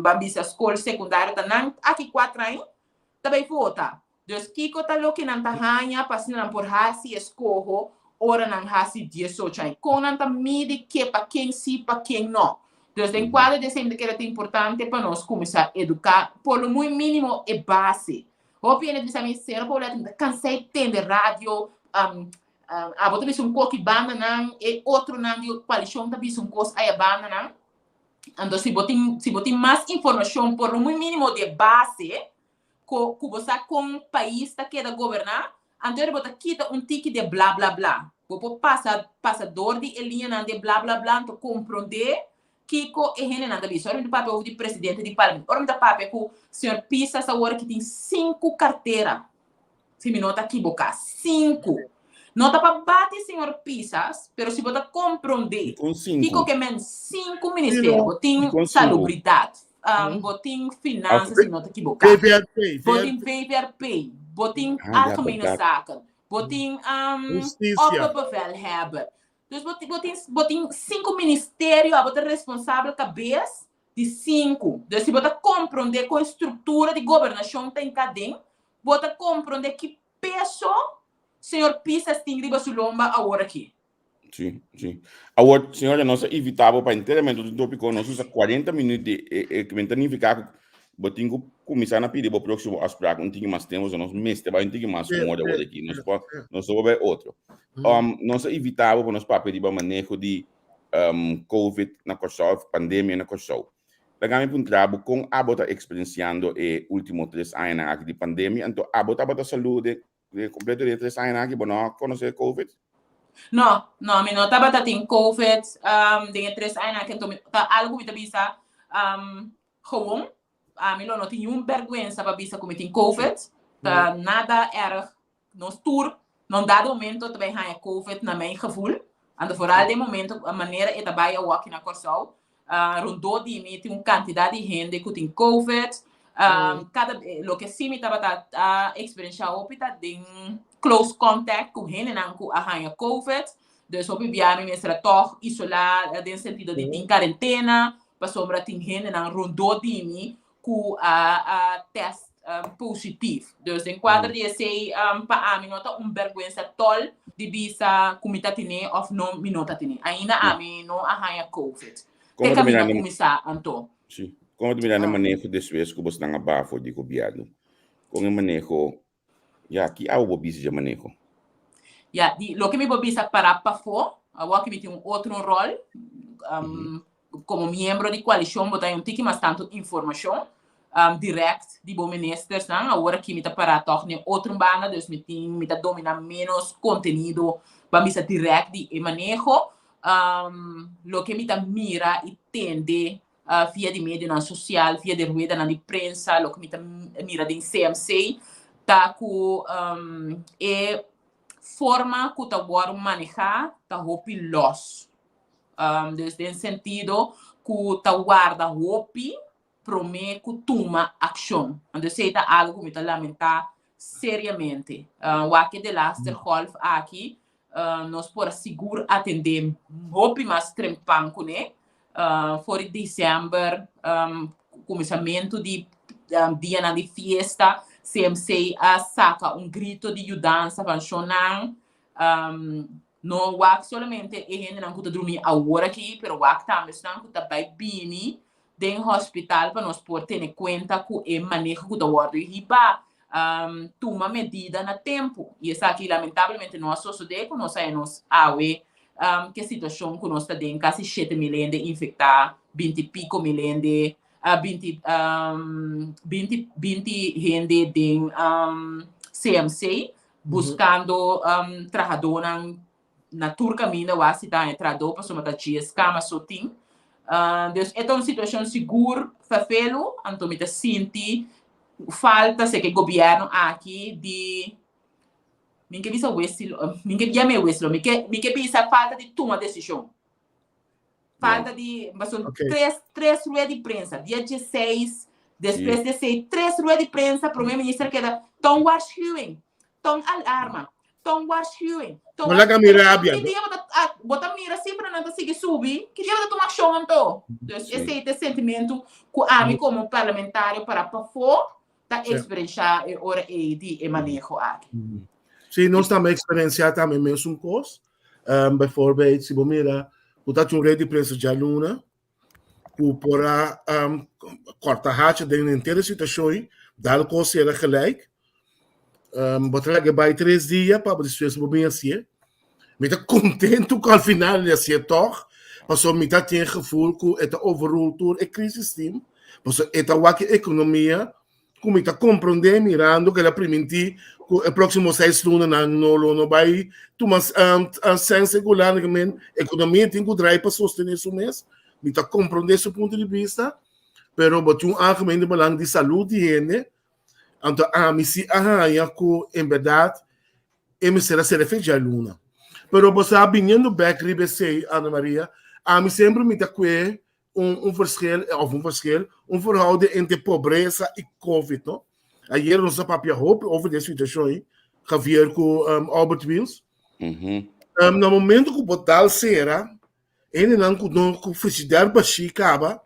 ban bisa scol secundario ta nan aki cuater aña. ta bai vota. Dus kiko ta loke nan ta haña pa asina nan por hasi eskoho ora nan hasi 18 aña? Kon nan ta midi ke pa ken si pa ken no? Dus den kuadro di esei mi ta kere ta importante pa nos kuminsá eduká por lo muy mínimo e base. Hopi hende ta bisa mi, Señora Paulette, mi ta kansá di tende radio, abo ta bisa un koki bandanan, e otronan di koalishon ta bisa un kos aya bandanan. Anto si bo tin, si bo tin mas informashon por lo muy mínimo di e base, ku ku bo sa kon pais ta keda goberná, anto ora bo ta kita un tiki di e bla bla bla. Bo por pasa pasa dor di e liñanan di e bla bla bla anto komprondé kiko e hendenan ta bisa. Ora mi ta papia over di presidente di parlamento, ora mi ta papia ku señor Pisas awor ki tin sinku kartera, si mi no ta kiboká, sinku. No ta pa bati señor Pisas, pero si bo ta komprondé Dikon sinku? kiko ke men sinku ministerio, bo tin Dikon sinku? salubridat, bo tin finansa si mi no ta kiboká, VVRP, bo tin VVRP, bo tin Ah, ja, algemene bèrdat. zaken, bo tin Hustisia. opperbevelhebber. Dus bo tin, bo tin, bo tin sinku ministerio, abo ta responsabel kabes di sinku. Dus si bo ta komprondé kon e struktura di gobernashon ta hinká den, bo ta komprondé ki peso señor Pisas tin riba su lomba awor aki. Sí, sí. Awor, señora, nos a invitá bo pa enteramente un tópiko. Nos usa 40 minuut di e, e, e, ta nifiká ku bo tin ku kuminsá na pidi bo próksimo afspraak un tiki mas tempu, so nos mester bai un tiki mas un ora awor aki. Nos por, nos no por bai otro. Nos a invitá bo pa nos papia riba maneho di COVID na Kòrsou, pandemia na Kòrsou. Laga mi puntra bo kon abo ta eksperensiando e último tres añanan aki di pandemia, anto abo tabata salú den kompleto den e tres añanan aki, bo no a konosé covid? No, no, mi no tabata tin covid den e tres añanan aki, anto mi ta algu mi ta bisa gewoon, ami lo no tin niun bèrgwensa pa bisa ku mi tin covid, ta nada èrg Nos tur, na un dado momento ta bai haña covid na mijn gevoel. Anto vooral den momento manera e ta bai awor aki na Kòrsou, rondó di mi tin un kantidat di hende ku tin covid. Kada loke sí mi tabata a eksperenshá hopi ta den close contact ku hendenan ku a haña covid. Dus hopi bia mi mester a tòg isolá den sentido di tin karentena pasobra tin hendenan rondó di mi ku a test positief. Dus den kuadro di esei pa ami no ta un bèrgwensa tòl di bisa ku mi ta tene òf no mi no ta tene. Ainda ami no a haña covid. Te kaminda kuminsá anto. Sí. Kon bo ta mira na e maneho despues ku bosnan a baha for di gobièrnu? Kon e maneho Ya, ki awa bo bisa dje maneho? Ya, di loke mi por bisa para pafó, awor ki mi tin un otro ròl, komo miembro di koalishon bo ta haña un tiki mas tantu informashon dirèkt di bo ministersnan. Awor aki mi ta pará tòg den otro banda, dus mi tin, mi ta dominá ménos kontenido pa bisa dirèkt di e maneho. Loke mi ta mira i tende via di medionan sosial, via di ruedanan di prensa, loke mi ta mira den CMC, ta ku e forma ku ta wòrdu manehá ta hopi lòs. Dus den sentido ku ta warda hopi promé ku tuma akshon. Anto esei ta algu ku mi ta lamentá seriamente. Wak e delaster golf aki, nos por a sigur atendé hopi mas trempan kuné. For di december, kuminsamentu di dianan di fiesta, CMC a saka un grito di yudansa pa shonnan. No wak solamente e hendenan ku ta drumi awor aki, pero wak tambe esnan ku ta bai bini den hospital pa nos por tene kuenta ku e maneho ku ta wòrdu hibá, tuma medida na tempu. I esaki lamentablemente no a sosodé ku nos a nos awe ku e situashon ku nos ta den, kasi 7000 hende infektá, 20 i piko mil hende, 20 20 20 hende den CMC buskando trahadónan na tur kaminda wak si ta haña trahadó pasobra ta djies kama so tin. Dus e ta un situashon sigur ferfelu, anto mi ta sinti falta seke gobièrnu aki di mi ke bisa wesilo, mi ke yam'é wesilo, mi ke mi ke bisa falta di tuma desishon. Falta di, pasobra tres tres rueda di prensa, dia dieseis, despues di esei tres rueda di prensa prome minister keda ta un waarschuwing, ta un alarma, ta un waarschuwing, ta un No laga mi rabia. Ki dia bo ta bo ta mira sifranan ta sigui subi, ki dia bo ta tuma akshon anto? Dus esei ta e sentimentu ku ami komo parlamentario para pafó. ta eksperenshá e ora ei di e maneho aki. Sí, nos tambe eksperensiá tambe mesun kos. Bijvoorbeeld, si bo mira ku ta tin un red di prensa djaluna ku por a kòrta hacha den henter e situashon ei, dal kos sera gelijk. Bo ta laga e bai tres dia pa despues bo bin hasié. Mi ta kontentu ku al final el a hasié tòg, pasobra mi ta tin e gevoel ku e ta overrule tur e crisis team, pasobra e ta wak e ekonomia ku mi ta komprondé mirando ku el a primintí ku e próksimo seis lunanan no lo no bai tuma sèn sekular, ekonomia tin ku drai pa sostené su mes. Mi ta komprondé su punto di bista, pero bo tin un algemeen belang di salud di hende, anto ami si a haña ku en bèrdat e mester a ser fecha luna. Pero bo sa biniendo bèk riba esei, Ana Maria, ami semper mi ta kue un un verschil of un verschil, un verhouding entre pobresa i covid, no? Ayer nos a papia hopi over di e situashon ei, Javier ku Albert Wiels. Na momento ku bo dal sera, hendenan ku no ku frigidair bashí kaba,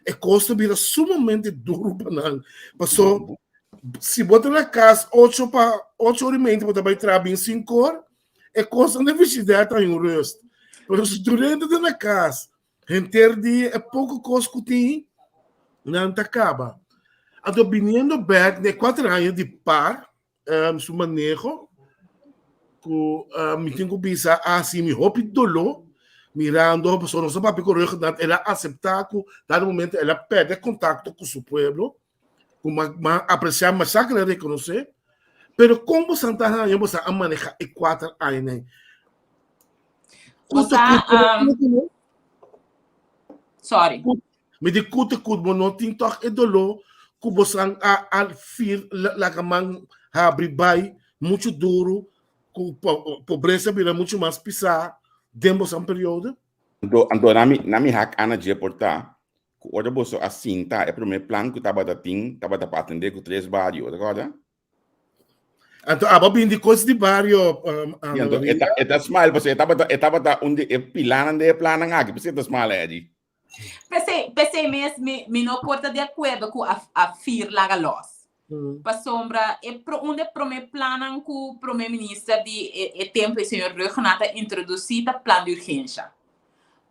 e kos ta bira sumamente duru pa nan. Paso si bo ta na kas ocho pa ocho ora i meinti bo ta bai traha bin sinku or, e kosnan den frigidair ta haña un rust. Pero si tur hende ta na kas henter dia e poko kos ku tin nan ta kaba. Anto biniendo bek na e kuater aña di par su maneho ku mi tin ku bisa a hasi mi hopi doló mirando pasobra nos a papia ku Ruggenaath el a aseptá ku dado momento el a pèrdè kontakto ku su pueblo ku m'a apresiá masha ku el a rekonosé pero kon bo san ta haña bo sa a manehá e kuater añanan Bo sa sorry. Mi di kute kut bo no tin tòg e doló ku bosan a a fir laga man habri bai muchu duru ku pobresa bira muchu mas pisá den bosan periodo? Anto anto na mi na mi hak ana dje por ta ku ora boso a sinta e promé plan ku tabata tin tabata pa atendé ku tres bario, ta kòrda? Anto abo bin di kos di bario, um, Anto, eta, eta smile, pasobra e tabata, e tabata un di e pilanan de e plannan aki, pasobra e ta smile, Eddie. P'esei, p'esei mes mi, mi no por ta di akuerdo ku a, a fir laga los. Pasobra e pro, un di e promé plannan ku promé minister di e, e tempu ei, señor Rhuggenaath, a introdusí ta plan di urgensha.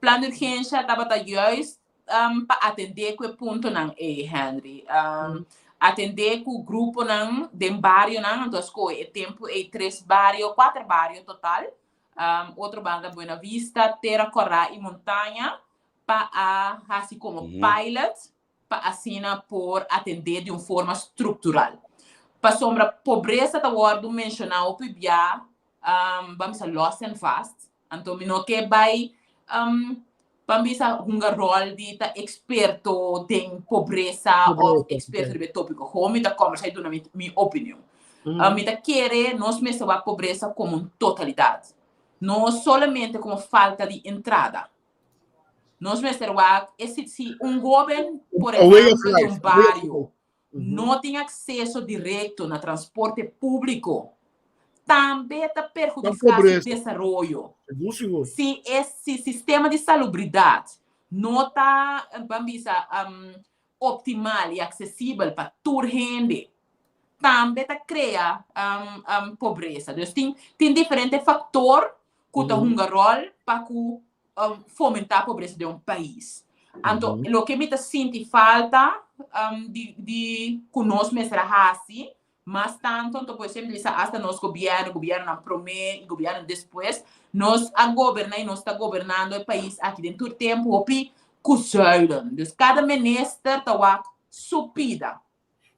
Plan di urgensha tabata juist pa atendé ku e puntonan ei, Henry. Atendé ku gruponan den barionan, anto a skohe e tempu ei tres bario, kuater bario total, otro banda Buena Vista, Tera Kòrá i Montaña, pa a hasi komo pilot pa asina por atendé di un forma struktural. Pasobra pobresa ta wòrdu menshoná hopi bia, ban bisa lòs en vast, anto mi no ke bai Ban bisa hunga rol di ta experto den pobresa of experto riba e topico. Gewoon mi ta combersa y duna mi mi opinion. Mi ta kere nos mester wak pobresa como un totalidad. No solamente como falta di entrada. Nos mester wak e si si un hoben, por ehemplo, di un bario no tin acceso directo na transporte publico, tambe ta perhudica su desaroyo. Si e si sistema di salubridad no ta, ban bisa, optimal y accesibel pa tur hende, tambe ta crea pobresa. Dus tin tin diferente factor cu ta hunga rol pa cu fomentá pobresa den un pais. Anto, loke mi ta sinti falta di di ku nos mester a hasi mas tantu, anto por esempel bisa asta nos gobièrnu, gobièrnunan promé i gobièrnu despues, nos a goberná i nos ta gobernando e pais aki den tur tempu hopi ku zuilen. Dus kada minister ta wak su pida.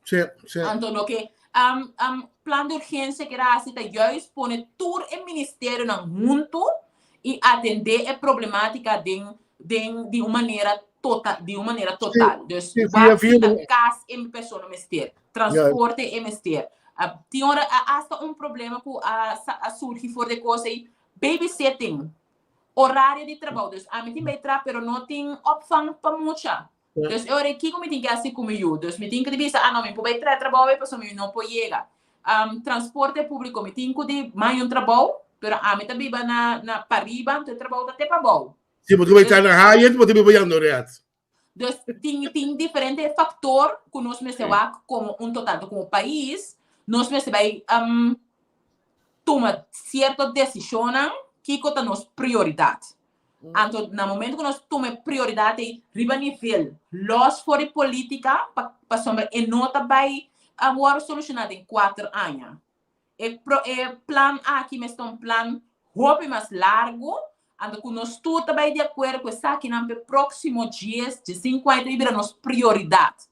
Sí, sí. Anto loke um, um, plan de urgencia kier hasi ta juist pone tur e ministerionan huntu i atendé e problematica den den di un manera tota di un manera total. Dus sí, via wak si via ta kas e persona mester, transporte e mester. Uh, tin ora a hasta un problema ku a sa a surgi for di e kos ei, babysitting, horario di trabou. Dus ami tin bai traha pero no tin opvang pa mucha. Dus e ora ei kiko mi tin ke hasi ku mi yu? Dus mi tin ku di bisa, ah no, mi por bai traha trabou ei pasobra mi no por yega. Transporte públiko, mi tin ku di manda un trabou, pero ami ta biba na na pariba, anto e trabou ta te pabou. Si bo ta bai traha na Hyatt, bo ta biba Jandoret. Dus tin tin diferente factor ku nos mester wak komo un total. Komo pais nos mester bai um, tuma sierto desishonnan kiko ta nos prioridat. Anto na momento ku nos tuma e prioridat ei riba nivel los for di politika pa pasobra e no ta bai a wòrdu solushoná den kuater aña. E pro e plan aki mester un plan hopi mas largu, anto ku nos tur ta bai di akuerdo ku esakinan p'e próksimo dies, diesinku aña ta bira nos prioridat.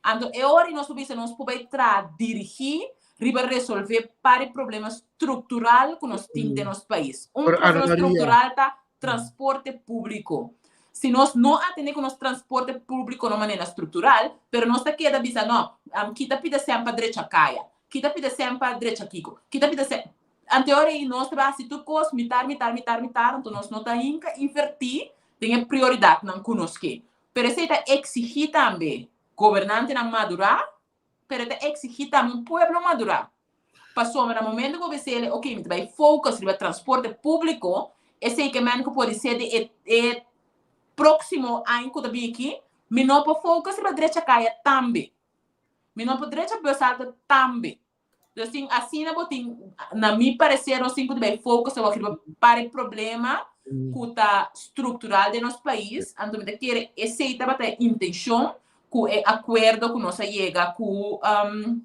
Anto e ora ei nos por bisa nos por bai traha dirigí riba resolvé par di problema struktural ku nos tin den nos pais. Un Pero Ana problema Maria. struktural ta transporte públiko. Si nos no atendé ku nos transporte públiko na un manera struktural, pero nos ta keda bisa no, kita pida sèn pa drecha kaya, Kita pida sèn pa drecha kiko? Kita pida sèn. Ante ora ei nos ta hasi tur kos mitar, mitar, mitar, mitar, anto nos no ta hinka invertí den e prioridatnan ku nos ke. Pero esei ta eksigí tambe gobernantenan madurá, pero e ta eksigí tambe un pueblo madurá. Pasobra na momento ku bo bisa el, oke, mi ta bai focus riba transporte públiko, esei ke men ku podi ser di e e próksimo aña ku ta bini aki, mi no por focus riba drecha kaya tambe. Mi no por drecha bus alta tambe. Dus tin asina bo tin, na mi parecer nos tin ku bai focus awor riba par e problema ku ta structural den nos pais. Anto mi ta kere esei tabata e intencion ku e akuerdo ku nos a yega ku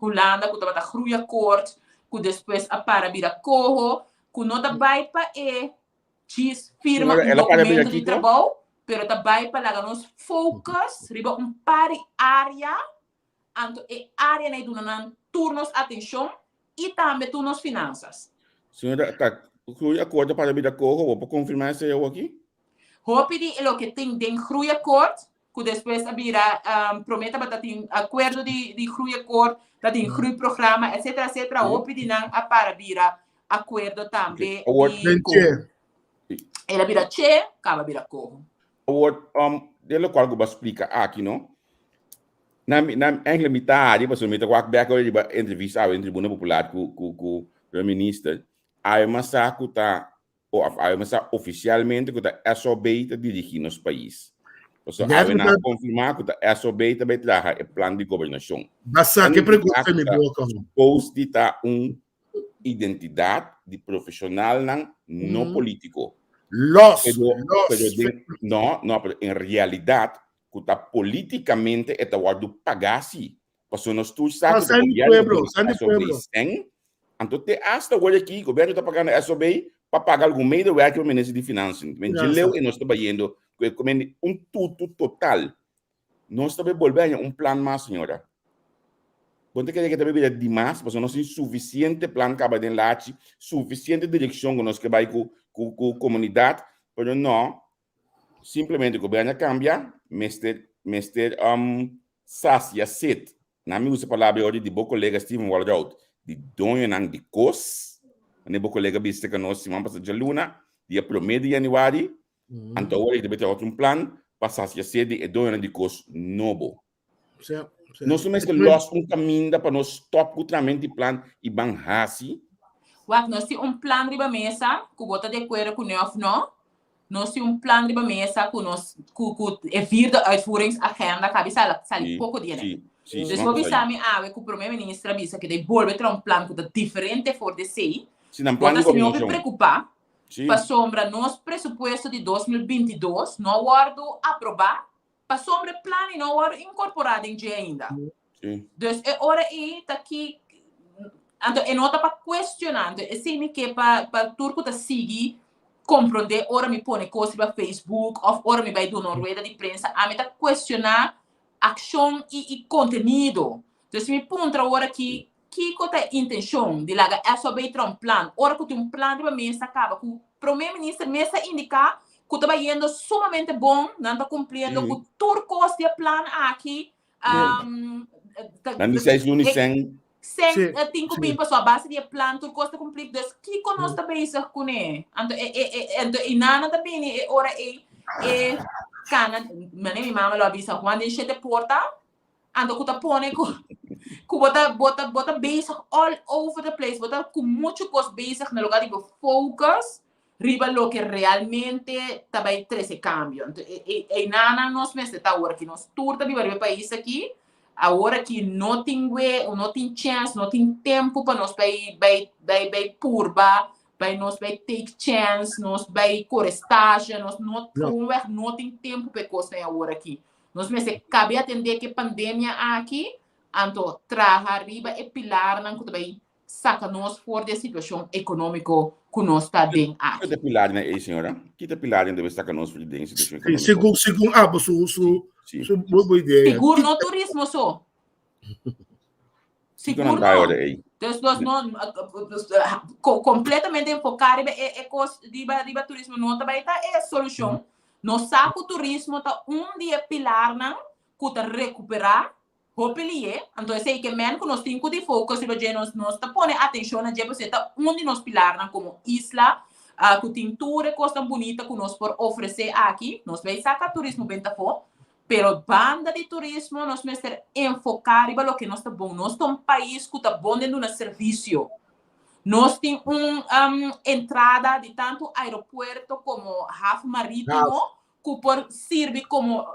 Hulanda ku tabata Groeiakkoord ku despues a para bira Coho ku no ta bai pa e djis firma Señora, un el a para bira documento di kiko? trabou, pero ta bai pa laga nos focus riba un par di área, anto e áreanan ei duna nan tur nos atencion i tambe tur nos finansas. Señora, ta Groeiakkoord a para bira coho, bo por confirma esei awoki? Hopi di e loke tin den Groeiakkoord ku despues a bira promé tabata tin akuerdo di di groeiakkoord, ta tin groeiprograma etcetera etcetera hopi di nan a para bira akuerdo tambe di ku el a bira che kaba bira koho. Awor den lokual ku bo a splika aki no na mi na eigenlijk mi ta hari pasobra mi ta wak bek ora riba entrevista awe den Tribuna Popular ku ku ku Prome Minister awe mas sa ku ta o of awe mester sa oficialmente cu ta SOB ta dirigi nos pais. Pasobra awe nan a confirma cu ta SOB ta bay traha e plan di gobernacion. Basa ke pregunta mi boca ho. Suppose di ta un identidad di profesionalnan no politico. Los, Pero, los. pero den, no, no, pero en realidad cu ta politicamente e ta wordo paga si. Pasobra nos tur sa No, ku ta san di gobièrnu pueblo, duna san di SOB pueblo. sèn, anto te asta awor aki gobièrnu ta pagando SOB pa paga algun medewerker pa minister di Finansen. Men dje leu Finansa. e nos ta bayendo ku e men un tutu total. Nos ta bay bolbe haña un plan mas, señora. Bo no ta kere ke ta bay bira dimas pasobra nos tin sufisiente plan kaba den lachi, sufisiente direkshon ku nos ke bay ku ku ku komunidat, pero no, Simplemente gobierno a cambia, mester mester um sacia sed. Nan mi usa palabra e ora di bo colega Steven Walroud, di doñonan di cos. Wanneer bo colega bisa cu nos siman pasa djaluna, dia prome di januari, anto awor e ta bete otro un plan pa sacia sed di e doñonan di cos nobo. Nos no mester los un kaminda pa nos stop ku trament di plan i ban hasi. Wak, nos tin un plan riba mesa ku bo ta di akuerdo kuné òf no. Nos tin un plan riba mesa ku nos ku ku e vierde uitvoeringsagenda kabi sali sali poko dia nèt. Dus bo bisa mi awe ku prome minister a bisa ku ta bolbe traha un plan ku ta diferente for di esei. Bo ta si hopi preokupá pasobra nos presupuesto di 2022 no a wòrdu aprobá Pasobra e plan ei no a wòrdu inkorporá den dje ainda. Dus e ora ei ta ki, anto e no ta pa kuestioná, anto esei mi ke pa pa tur ku ta sigui komprondé ora mi pone kos riba Facebook òf ora mi bai duna un rueda di prensa, ami ta kuestioná akshon i i kontenido. Dus mi puntra ora ki kiko ta e intenshon di laga SOB traha un plan ora ku tin un plan riba mesa kaba ku Prome Minister mes a indiká ku ta bayendo sumamente bon, nan ta kumpliendo ku tur kos di e plan aki. Nan di seis luna i sen. Sen tin ku bin pasobra a base di e plan tur kos ta kumplí. Dus kiko nos ta bezig kuné? Anto e e e anto e nana ta bini e ora ei e kana, manera mi mama lo a bisa, Juan den shete porta. Anto ku ta pone ku ku bo ta bo ta bo ta bezig all over the place, bo ta ku muchu kos bezig na lugar di bo focus. riba loke realmente ta bai trese kambio. Anto einanan nos mester ta awor aki. Nos tur ta biba riba e pais aki. Awor aki no tin we, no tin chèns, no tin tempu pa nos bai bai bai bai purba, bai nos bai take chèns, nos bai kore stage, nos no gewoonweg no tin tempu pa e kosnan awor aki. Nos mester kabe atendé ku e pandemia aki, anto traha riba e pilarnan ku ta bai saka nos for di e situashon ekonómiko ku nos ta den aki. Kiko ta e pilarnan ei, señora? Ki ta e pilarnan debe saka nos for di den e situashon ekonómiko? Segun, segun abo su, su, su bo idea. Sigur no turismo so. Kiko nan Sigur ta no. ora ei? Dus nos no kompletamente enfoká riba e kos riba riba turismo no ta bai ta e solushon. Nos sa ku turismo ta un di e pilarnan ku ta rekuperá Hopi lié, anto esei ke men ku nos tin ku di focus riba dje, nos nos ta pone atenshon na dje pasobra e ta un di nos pilarnan komo isla ku tin tur e kosnan bunita ku nos por ofresé aki. Nos bay saka turismo benta afó, pero banda di turismo nos mester enfoká riba loke nos ta bon. Nos ta un pais ku ta bon den duna servisio. Nos tin un entrada di tantu aeropuerto komo haf marítimo ku por sirbi komo,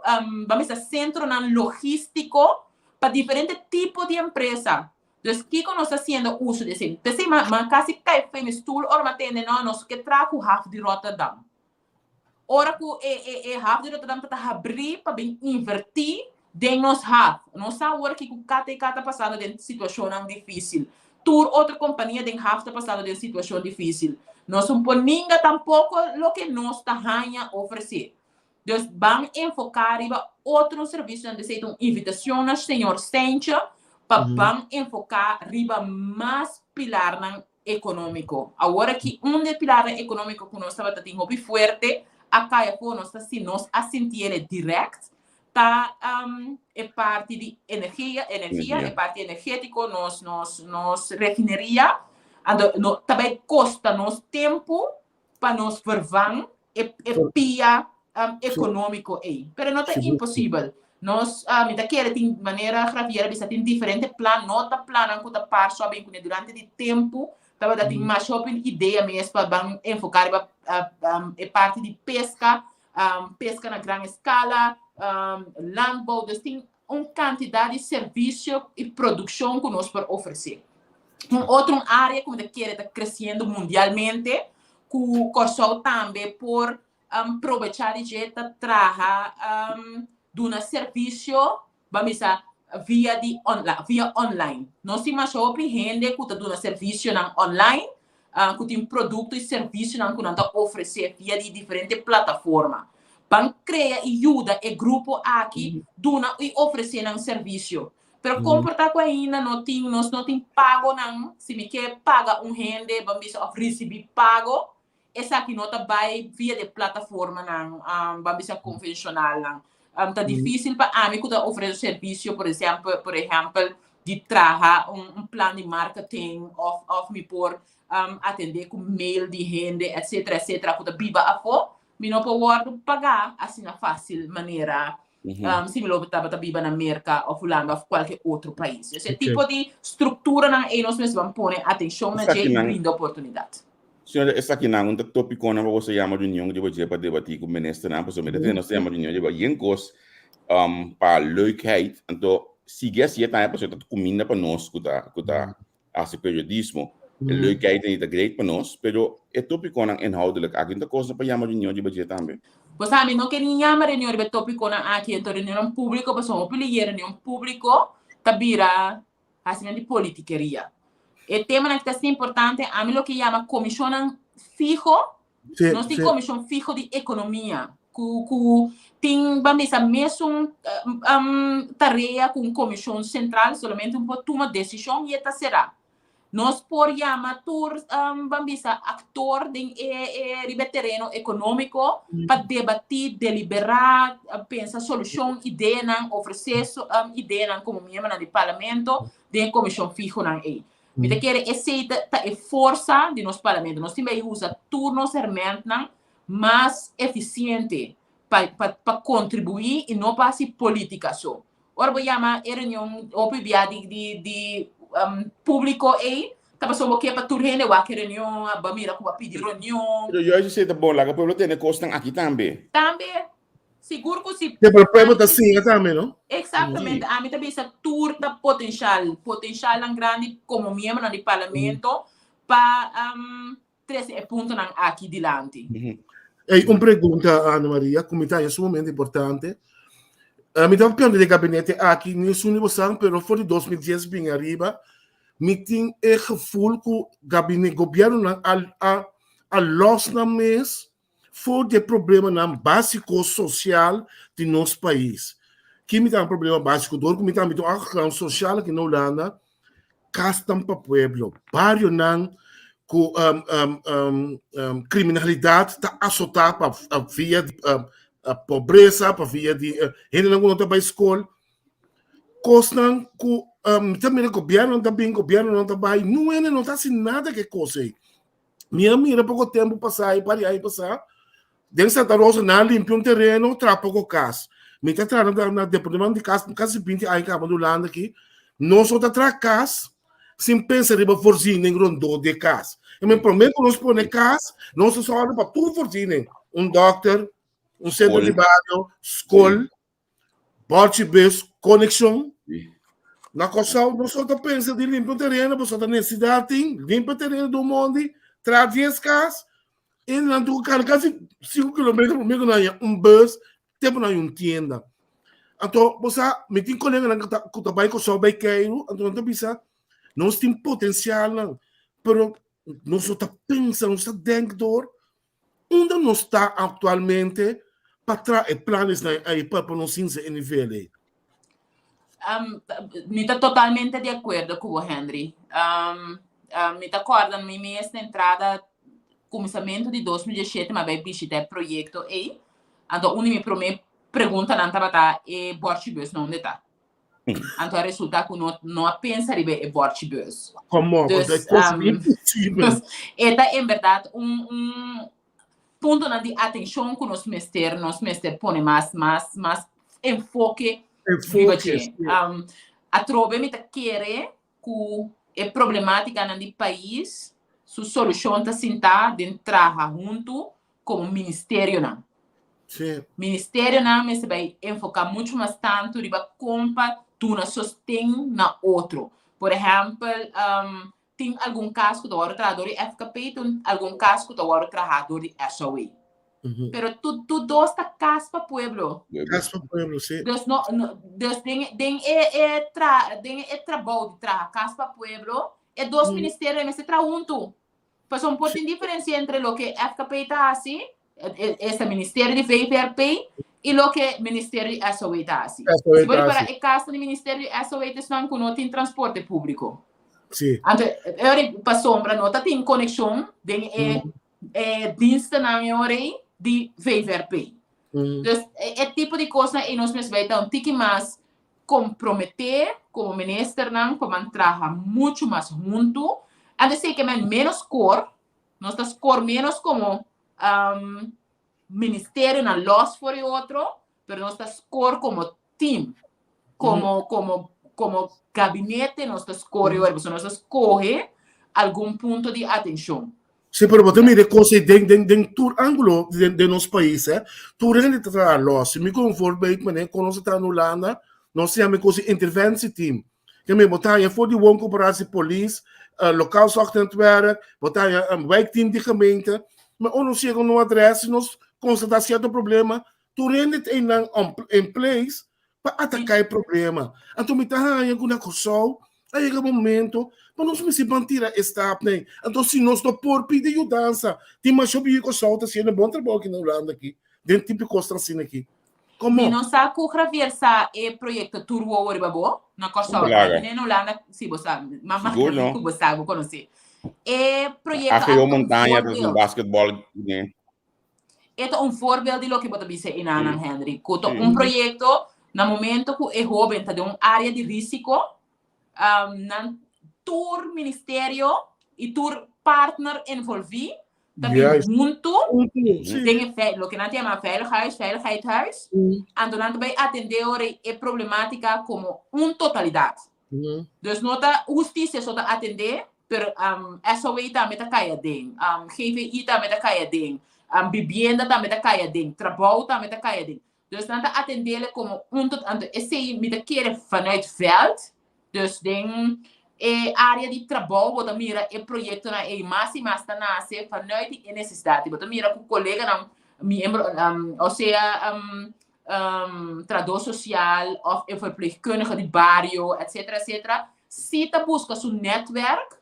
ban bisa, sentronan logístiko pa diferente tipo di empresa. Dus kiko nos ta hasiendo uso di esei? P'esei mi a kasi kai fo'i mi stul ora mi a tende, no, nos ke traha ku haf di Rotterdam. Ora ku e haf di Rotterdam ta ta habrí pa bin invertí den nos haf. Nos sa awor kiko KTK ta pasando den situashonnan difísil. Tur otro kompania den haf ta pasando den situashon difísil. Nos un por ninga tampoko loke nos ta haña ofresé. Dus ban enfoká riba otro servisionan. Esei ta un invitashon na señor Steintje pa ban enfoká riba mas pilarnan ekonómiko. Awor aki un di e pilarnan ekonómiko ku nos tabata tin hopi fuerte a kai afó, nos ta si nos a sintiele dirèkt, ta e parti di energia, energia, e parti energétiko, nos nos nos refineria, anto no ta bai kosta nos tempu pa nos vervang e e pia ekonómiko ei. Pero no ta imposibel. Nos, mi ta kere tin manera Javier a bisa tin diferente plan, no ta plannan ku ta par so a bin kuné durante di tempu tabata tin masha hopi idea mes pa ban enfoká riba e parti di peska, peska na gran eskala, landbouw, dus tin un kantidat di servisio i produkshon ku nos por ofresé. Un otro un área ku mi ta kere ta kresiendo mundialmente ku Kòrsou tambe por probechá di dje ta traha duna servisio ban bisa via di via online. Nos tin masha hopi hende ku ta duna servisionan online ku tin produkto i servisionan ku nan ta ofresé via di diferente plataforma. Ban krea i yuda e grupo aki duna i ofresé nan servisio. Pero kon por ta ku ainda no tin, nos no tin pagonan, si mi ke paga un hende, ban bisa, òf risibí pago, esaki no ta bai via di plataformanan, ban bisa konvenshonalnan. Ta difísil pa ami ku ta ofresé servisio, por esèmpel, por ehèmpel, di traha un plan di marketing òf òf mi por atendé ku mail di hende etcetera etcetera ku ta biba afó, mi no por wòrdu pagá asina fásil manera si mi lo tabata biba na Merka òf Hulanda òf kualke otro pais. Dus e tipo di strukturanan ei nos mester ban pone atenshon na dje i brinda oportunidat. Señora, esakinan un ta tópikonan pa boso yama reunion riba dje pa debatí ku ministernan, pasobra mi ta tende nos ta yama reunion riba yen kos pa leukheid, anto sigui hasié tambe pasobra ta kuminda pa nos ku ta ku ta hasi periodismo. E leukheid ei ta great pa nos, pero e tópikonan inhoudelijk aki un ta kosnan pa yama reunion riba dje tambe. Bo sa, mi no ke ni yama reunion riba e tópikonan aki, anto reunionnan públiko, pasobra hopi liye reunion públiko ta bira hasinan di politikeria. E temanan ki ta asina importante, ami lo ke yama komishonnan fiho, nos tin komishon fiho di ekonomia, ku ku tin ban bisa mesun tarea ku un komishon sentral, solamente un por tuma desishon i e ta será. Nos por yama tur ban bisa aktor den e e riba e tereno ekonómiko pa debatí, deliberá, pensa solushon, ideanan, ofresé ideanan komo miembronan di parlamento den e komishon fihonan ei. Mi ta kere esei ta ta e forsa di nos parlamento. Nos tin bai usa tur nos hèrmèntnan mas efisiente pa pa pa kontribuí i no pa hasi polítika so. Ora bo yama e reunion hopi bia di di di públiko ei, Ta pasobra bo ke pa tur hende wak e reunion, a mira ku bo a pidi reunion. Pero juist esei ta bon, laga pueblo tene kosnan aki tambe. Tambe, sigur ku si. Sí, pero pueblo ta siña tambe, no? Exactamente, ami ta bisa tur ta potenshal, potenshalnan grandi komo miembronan di parlamento pa trese e puntonan aki dilanti. Ey, un pregunta, Ana Maria, ku mi ta haña sumamente importante. Mi ta papiando di e gabinete aki, ni esun di bosan, pero for di 2010 bin ariba, mi tin e gevoel ku gabine, gobiernonan a, a, a los nan mes for di e problemanan básiko sosial di nos pais. Ki mi ta un problema básiko? Dor ku mi ta mi ta un achtergrond sosial aki na Hulanda, kasnan pa pueblo, barionan ku kriminalidat ta asotá pa via di pobresa, pa via di hendenan ku no ta bai skol, kosnan ku mi ta mira gobièrnunan ta bin, gobièrnunan ta bai, niun hende no ta hasi nada ku e kos ei. Mi a mira poko tempu pasá, e par di aña pasá, den Santa Rosa nan a limpia un tereno, traha poko kas. Mi ta traha na na departamento di kas kasi binti aña kaba na Hulanda aki. Nos no ta traha kas sin pensa riba voorziening rondó di e kas. I men promé ku nos pone kas, nos ta sòru pa tur voorziening, un dòkter, un sentro di bario, skol. Bòrchi bes konekshon. Na Kòrsou nos no ta pensa di limpia un tereno pasobra ta nesesidat tin, limpia tereno di un mondi, traha dies kas, i nan tur kana kasi sinku kilometer promé ku nan haña un bus te pa nan haña un tienda. Anto bo sa mi tin koleganan ku ta ku ta bai Kòrsou bai keiru anto nan ta bisa nos tin potensialnan pero nos no ta pensa nos ta denk dor Unda nos ta aktualmente pa traha e planesnan ei pa pa nos hinsa e nivel ei? Um, mi ta totalmente di akuerdo ku bo, Henry. Um, um, mi ta kòrda mi mes na entrada kuminsamentu di 2017 mi a bai bishita e proyekto ei. Anto un di mi promé preguntanan tabata e bòrchi bus na unda ta? Anto a resulta ku no no a pensa riba e bòrchi bus. Kom op, Dus, dat is um, imposibel. e ta en bèrdat un un puntonan di atenshon ku nos mester nos mester pone mas mas mas enfoke riba Enfoke, dje. sí. Um, atrobe mi ta kere ku e problemátikanan di pais su solushon ta sintá den traha huntu komo ministerionan. Sí. Ministerionan mester bai enfoká muchu mas tantu riba kon pa duna sosten na otro. Por ehèmpel, um, tin algun kas ku ta wòrdu traha dor di FKP, tin algun kas ku ta wòrdu traha dor di SOA. Pero tur tur dos ta kas pa pueblo. Kas pa pueblo, sí. Dus no, no, dus den den e e tra den e trabou di traha kas pa pueblo, e dos ministerio mester traha huntu. Pasobra por tin diferencia entre loke FKP ta hasi, esta ministerio di VVRP, i loke ministerio di SOA ta hasi. SOA Si bo ta ripara hasi. e kaso di ministerio di SOA ta esnan ku no tin transporte públiko. Sí. Anto e ora pasobra no ta tin konekshon den e e dienstennan e ora ei di VVRP. Dus e e tipo di kosnan ei nos mester bai ta un tiki mas komprometé komo ministernan pa ban traha muchu mas huntu. Anto esei ke men ménos skor, nos ta skor ménos komo ministerionan lòs for di otro, pero nos ta skor komo team, komo komo komo gabinete nos ta skor e ora, pasobra nos ta skohe algun punto di atenshon. Sí, pero bo ta mira e kos ei den, den, den tur ángulo den, den nos pais, eh. Tur hende ta traha lòs. Si mi kon voorbeeld, manera kon nos a traha na Hulanda, nos ta yama e kos e interventieteam. Ke men bo ta haña for di wooncoöperatie, polis, lokaal zorgnetwerk, bo ta haña wijkteam di gemeente. Ma ora nos yega un adres i nos konstatá sierto problema, tur hende ta einan on, in place pa ataká e problema. Anto mi ta haña ku na Kòrsou a yega momento pa nos mester ban tira e stapnan ei. Anto si nos no por pidi yudansa, tin masha biyu Kòrsou ta hasiendo bon trabou aki na Hulanda aki, den tipo kosnan asina aki. Mi Komo? no sa ku Javier sa e proyekto Tur Wowo riba bo na Kòrsou Plaga. aki. Na Hulanda si bo sa, ma ma Sigur no. ku bo sa, bo konosé. E proyekto AGO aki ta un Montaña ta un voorbeeld. basketball ne. E ta un voorbeeld di loke bo ta bisa enanan, Sí. Henry. Ku ta Sí. un proyekto na momento ku e hóben ta den un área di rísiko, um, nan tur ministerio i tur partner envolví ta bin Juist. huntu Huntu, sí. den e vei- loke nan ta yama veilig huis, veiligheidhuis. Anto nan ta bai atendé ora e problemátika komo un totalidat. Dus no ta hustisia so ta atendé. Pero SOA tambe ta kai aden, GVI tambe ta kai aden, bibienda tambe ta kai aden, trabou tambe ta kai aden. Dus nan ta atendele komo un tot anto esei mi ta kere vanuit veld, dus den e área di trabou bo ta mira e proyektonan ei mas i mas ta nase vanuit di e nesesidat. Bo ta mira ku koleganan miembro, osea trahadó sosial òf e verpleegkundige di bario etcetera etcetera si ta buska su netwerk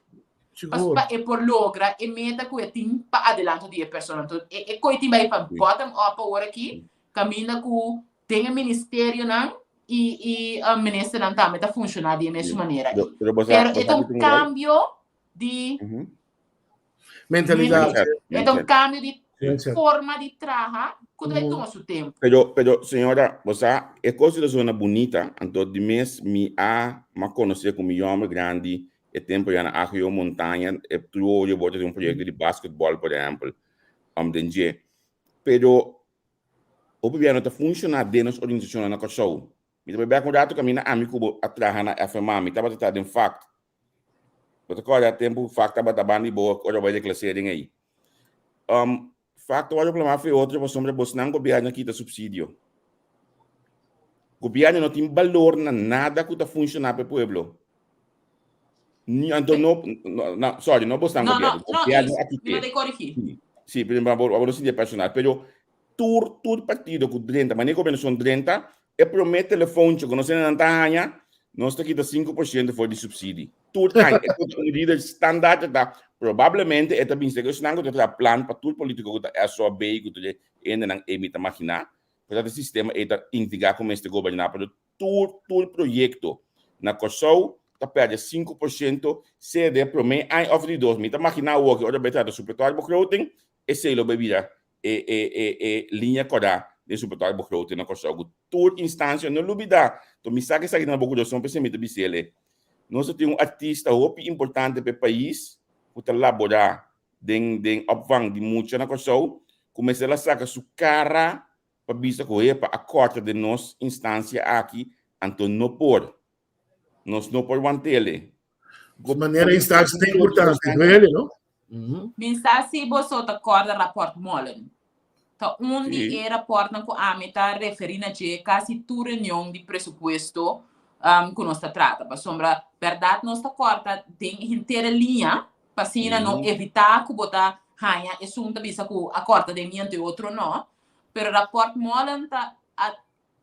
pa e por logra e meta ku e tin pa adelanto di e persona. Enton e koi tin bai van bottom up awor aki kaminda ku den e ministerionan i i ministernan tambe ta funshoná di e mesun manera ei. Pero e ta un kambio di Mentalidat. E ta un kambio di forma di traha ku ta bai tuma su tempu. Pero, pero señora, bo sa, e kos ta zona bunita, anto di mes mi a m'a konosé ku mi yòmber grandi e tempu ya na Agio Montaña, e tur odio bo ta tin un proyekto di basketbòl, por ehèmpel, den dje. Pero hopi bia no ta funshoná den nos organisashonnan na Kòrsou. Mi ta bai bèk un ratu kaminda ami ku bo a traha na FMA, mi tabata ta den fakt. Bo ta kòrda tempu ku fakt tabata banda di bo ora bo bai deklasering ei. Fakt ta wòrdu plamá for e otro pasobra bosnan gobièrnu a kita supsidio. Gobièrnu no tin balor na nada ku ta funshoná pa e pueblo. Ni anto no, no, sorry, no bosnan gobièrnu, gobièrnu a kit'é. Sí, pero abo no sinti e personal, pero tur tur partido ku drenta, manera gobernashon drenta, e promé telefoonchi ku nos hendenan ta haña, nos ta kita 5% for di supsidi. Tur aña, e ta un lider standaard ta, probablemente e ta bin serka esnan ku ta traha plan pa tur politiko ku ta SOB ku tur e hendenan ei mi ta maginá, pasobra e sistema ei ta intriga ku mester goberná, pero Tur tur proyekto na Kòrsou ta pèrdè 5% sea den e promé aña òf di dos. Mi ta maginá awor ku ora bai trata supletorbegroting, esei lo bai bira e e e e liña kòrá den supletorbegroting na Kòrsou ku tur instansia. No lubidá, to mi sa ku esaki ta na bo kurason p'esei mi ta bis'el e. Nos ta tin un artista hopi importante pa e pais ku ta laborá den den opvang di mucha na Kòrsou ku mester a saka su kara pa bisa ku hepa a kòrta den nos instansia aki, anto no por. Nos no por want'ele. Di manera instansia ta importante, duele, no? Mi sa si boso ta kòrda rapòrt Molen. Ta un di e rapòrtnan ku ami ta referí na dje kasi tur reunion di presupuesto ku nos ta trata. Pasobra bèrdat nos ta kòrta den henter e liña pa asina no evitá ku bo ta haña esun ta bisa ku a kòrta den mi anto e otro no. Pero rapport Molen ta a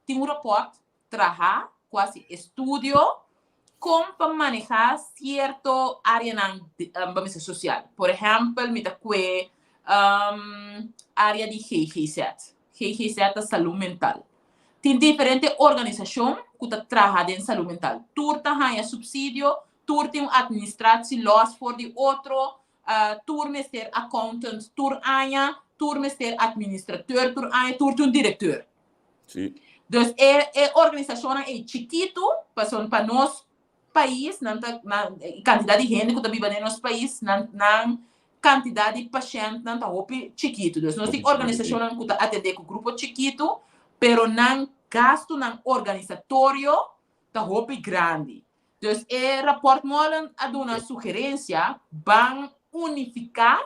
tin un rapport traha cu haci estudio con pa maneha cierto areanan ba mester social. Por ehempel mi ta cue area di GGZ. GGZ ta salud mental. Tin diferente organisacion cu ta traha den salud mental. Tur ta haya subsidio, tur tin un administratie los for di otro, Tur mester accountant tur aña, tur mester administrateur tur aña, tur tin un directeur. Sí. Dus e e organisacionnan ei chikitu, pasobra pa nos pais nan ta nan e cantidad di hende cu ta biba den nos pais nan nan cantidad di pashentnan ta hopi chikitu. Dus nos tin organisacionnan cu ta atende cu grupo chikitu, pero nan gastunan organisatorio ta hopi grandi. Dus e rapport Molen a duna sugerencia ban unifica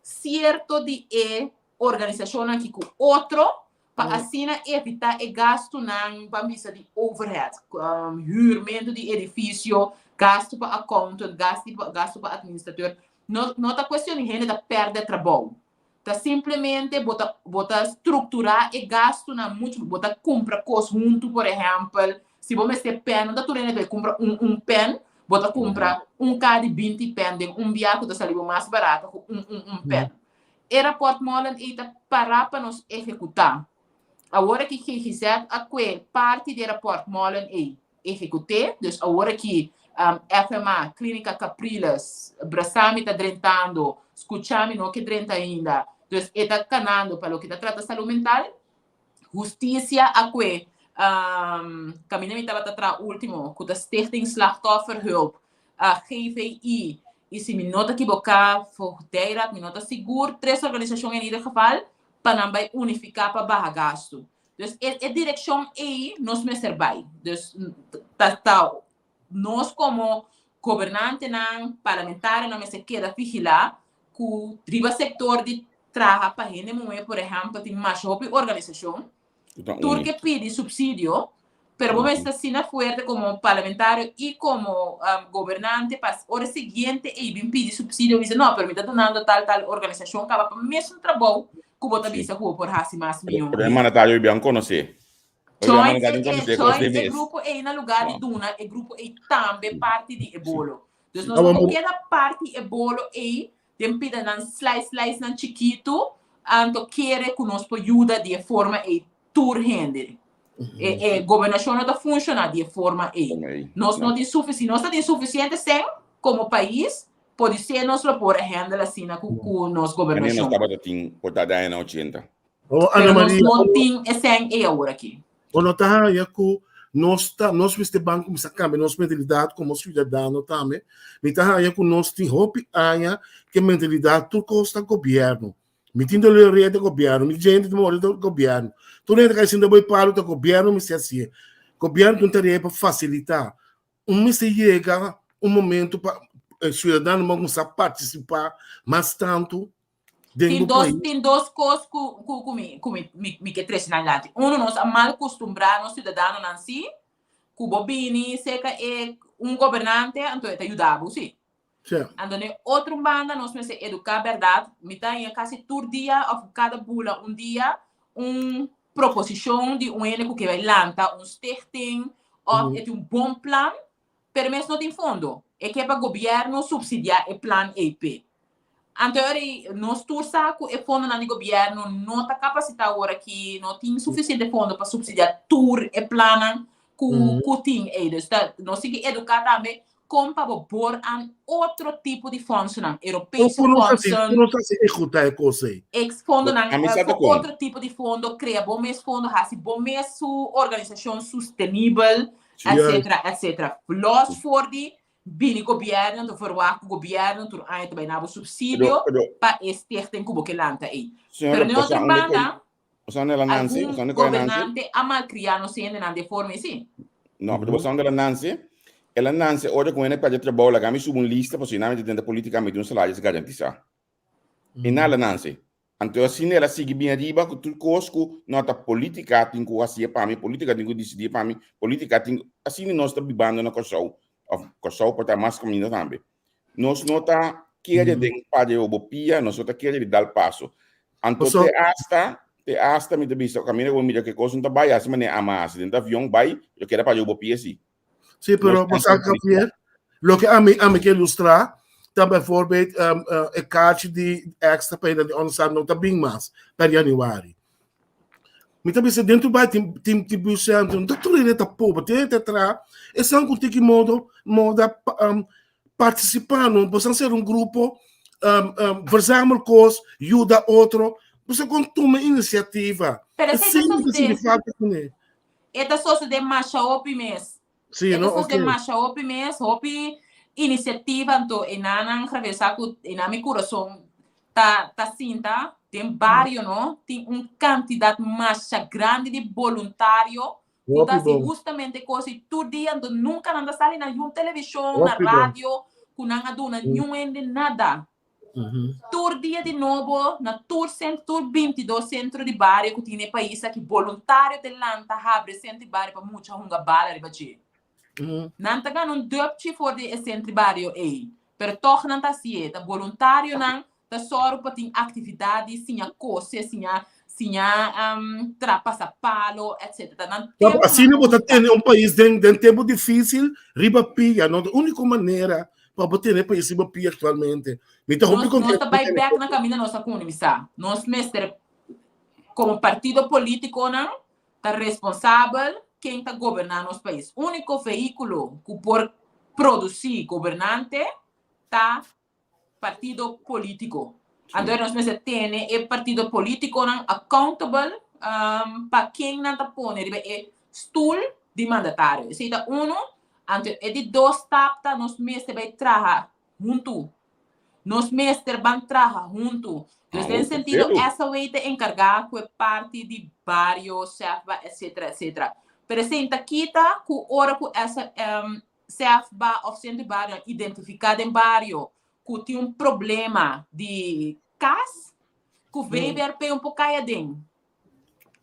cierto di e organisacionnan aki cu otro pa asina evita e gastunan ban bisa di overhead, huurmento di edificio, gasto pa accountant, gasto pa administrateur. No no ta cuestion di hende ta perde trabou. Ta simplemente bo ta bo ta structura e gastunan mucho, bo ta cumpra cos hunto por ehempel, si bo mester pen no ta tur hende ta cumpra un un pen, bo ta cumpra un caha di binti pen den un bia cu ta sali bo mas barato cu un un un pen. E rapport Molen ey ta para pa nos ehecuta. Awor aki GGZ a cue parti di e rapport Molen ey ehecute, dus awor aki FMA, Clinica Capriles, Brasami ta drentando, Scuchami no ke drenta ainda, dus e ta canando pa loke ta trata salud mental. Husticia a cue caminda mi tabata traha ultimo cu ta Stichting Slachtofferhulp, GVI, y si mi no ta kiboca Voogdijraad, mi no ta sigur, tres organisacion en ieder geval, pa nan bay unifica pa baha gasto. Dus e e direkshon ei nos mester bai. Dus ta ta nos komo Gobernantenan, parlamentarionan mester keda vigilá ku riba sektor di traha pa hende muhé, por ehèmpel, tin masha hopi organisashon. Tur ke pidi supsidio, pero bo mester asina fuerte komo parlamentario i komo gobernante pa ora siguiente ei bin pidi supsidio bisa no, pero mi ta dunando tal tal organisashon kaba pa mesun trabou ku bo ta bisa ku bo por hasi mas mihó. Pero e mandatario bian konosé. Join e, join e grupo ei na lugar di duna e grupo ei tambe parti di e bolo. Dus nos no keda parti e bolo ei den pidanan slice slice nan chikitu, anto kere ku nos por yuda di e forma ei tur hende. E, e gobernashon no ta funshoná di e forma ei. Nos no tin sufici, nos ta tin suficiente sen komo pais, podisé nos lo por a handle asina ku ku nos gobernashon. Nos tabata tin por ta den añanan ochenta. Oh, Ana Pero nos Maria, no tin e sen ei awor aki. Bo no ta haña ku nos ta nos mester ban kuminsá kambia nos mentalidat komo siudadano tambe? Mi ta haña ku nos tin hopi aña ku e mentalidat tur kos ta gobièrnu. Mi tin dolor ta gobièrnu, mi djente ta mori ta gobièrnu. Tur hende ka sinta bo e palu ta gobièrnu mester hasié. Gobièrnu tin un tarea pa fasilitá. Un mester yega un momento pa e siudadano ban kuminsá partisipá mas tantu den Tin bo dos, pais. tin dos kos ku, ku, ku mi, ku mi, mi, mi ke trese nan dilanti. Uno, nos a mal kustumbrá nos siudadanonan si, ku bo bini serka e un gobernante, anto e ta yuda bo, si. Sí. Anto den otro banda nos mester eduká bèrdat. Mi ta haña kasi tur dia òf kada bula un dia un proposishon di un hende ku ke bai lanta un stichting òf e tin un bon plan, Pero mes no tin fondo. E ke pa gobierno subsidia e plan ei p'e. Anto ora ei nos tur sa ku e fondonan di gobierno no ta kapasitá awor aki, no tin sufisiente fondo pa subsidia tur e plannan ku ku tin ei. Dus ta nos tin ke eduká tambe kon pa bo bor an otro tipo di fondsonan, Europese Kon nos hasi, fondsen. kon nos hasi ehekutá e kos ei? Ex fondonan, Ami sa ta kon. otro tipo di fondo, krea bo mes fondo, hasi bo mes su organisashon sustenibel. Etcetera, etcetera. Los for di bini gobierno, anto verwacht ku gobierno tur aña ta bai na bo subsidio pa e stichting ku bo ke lanta ei. Pero na otro banda, algun gobernante a malkria nos hendenan den forma esei. No, pero bo sa unda el a nanse? El a nanse ora ku hende perde trabou, laga mi subi un lista pasobra nan mi ta den ta politica, mi tin un salario garantisa. E nan el a nanse. Anto asina el a sigui bin ariba ku tur kos ku no ta politika tin ku hasié pa mi, politika tin ku disidí pa mi, politika tin ku. Asina nos ta bibando na Kòrsou, òf Kòrsou por ta mas kaminda tambe. Nos no ta kere den pa de bo pia, nos no ta kere di dal paso. Anto te asta, te asta mi ta bisa, kaminda ku bo mira ke kos no ta bai hasi manera ama hasi, den ta avion bai, yo keda pa de bo pia si. Sí, pero Nos bo sa, Javier, loke ami ami ke ilustrá ta bijvoorbeeld um, uh, e kaartje di extra pa di onderstand no ta bin mas per januari. Mi ta bisa dentro bai tin tin tin buurtcentrum, no ta tur hende ta pober, tin hende ta traha, esnan ku tiki modo moda um, partisipá no, bosan ser un grupo, um, um, verzamel kos, yuda otro, bosan kon tuma inisiativa. Pero esei ta Esei mi ta sinti sosodé. falta kuné. E ta sosodé masha hopi mes. Sí, E ta no? sosodé Ok. masha hopi mes, hopi inisiativa anto e nanan Javier sa ku e nan mi kurason ta ta sinta den bario no tin un kantidat masha grandi di boluntario ku ta Hopi hasi bon. hustamente kos i tur dia anto nunka nan ta sali na niun televishon, na Hopi bon. radio ku nan a duna niun hende nada. Tur dia di nobo na tur sentro, tur bintidos sentro di bario ku tin na e pais aki, boluntario ta lanta habri e sentro di bario pa mucha hunga bala riba dje. Nan ta gana un dupchi for di e sentro di bario ei, pero tòg nan ta hasié. Ta boluntarionan ta sòru pa tin aktividat di siña kose, siña siña tra pasa palo, etcetera. Ta nan tempu nan Asina ta bo ta usa. tene un pais den den tempu difisil riba pia, no? Ta úniko manera pa bo tene pais riba pia aktualmente. Mi ta hopi Nos, nos kontento ta bai bek na kaminda nos a kuminsá. Nos mester, komo partido polítikonan, ta responsabel ken ta goberná nos pais. Úniko vehíkulo ku por produsí gobernante ta partido polítiko. Anto nos mester tene e partido polítikonan accountable pa ken nan ta pone riba e stul di mandatario. Esei ta unu. Anto e di dos stap ta nos mester bai traha huntu. Nos mester ban traha huntu. Dus den sentido SOA ta enkargá ku e parti di bario, SEFBA, etcetera, etcetera. Pero esei ta kita ku ora ku SEFBA òf Sentro di Bario identifiká den bario ku tin un problema di kas, ku VBRP un por kai aden.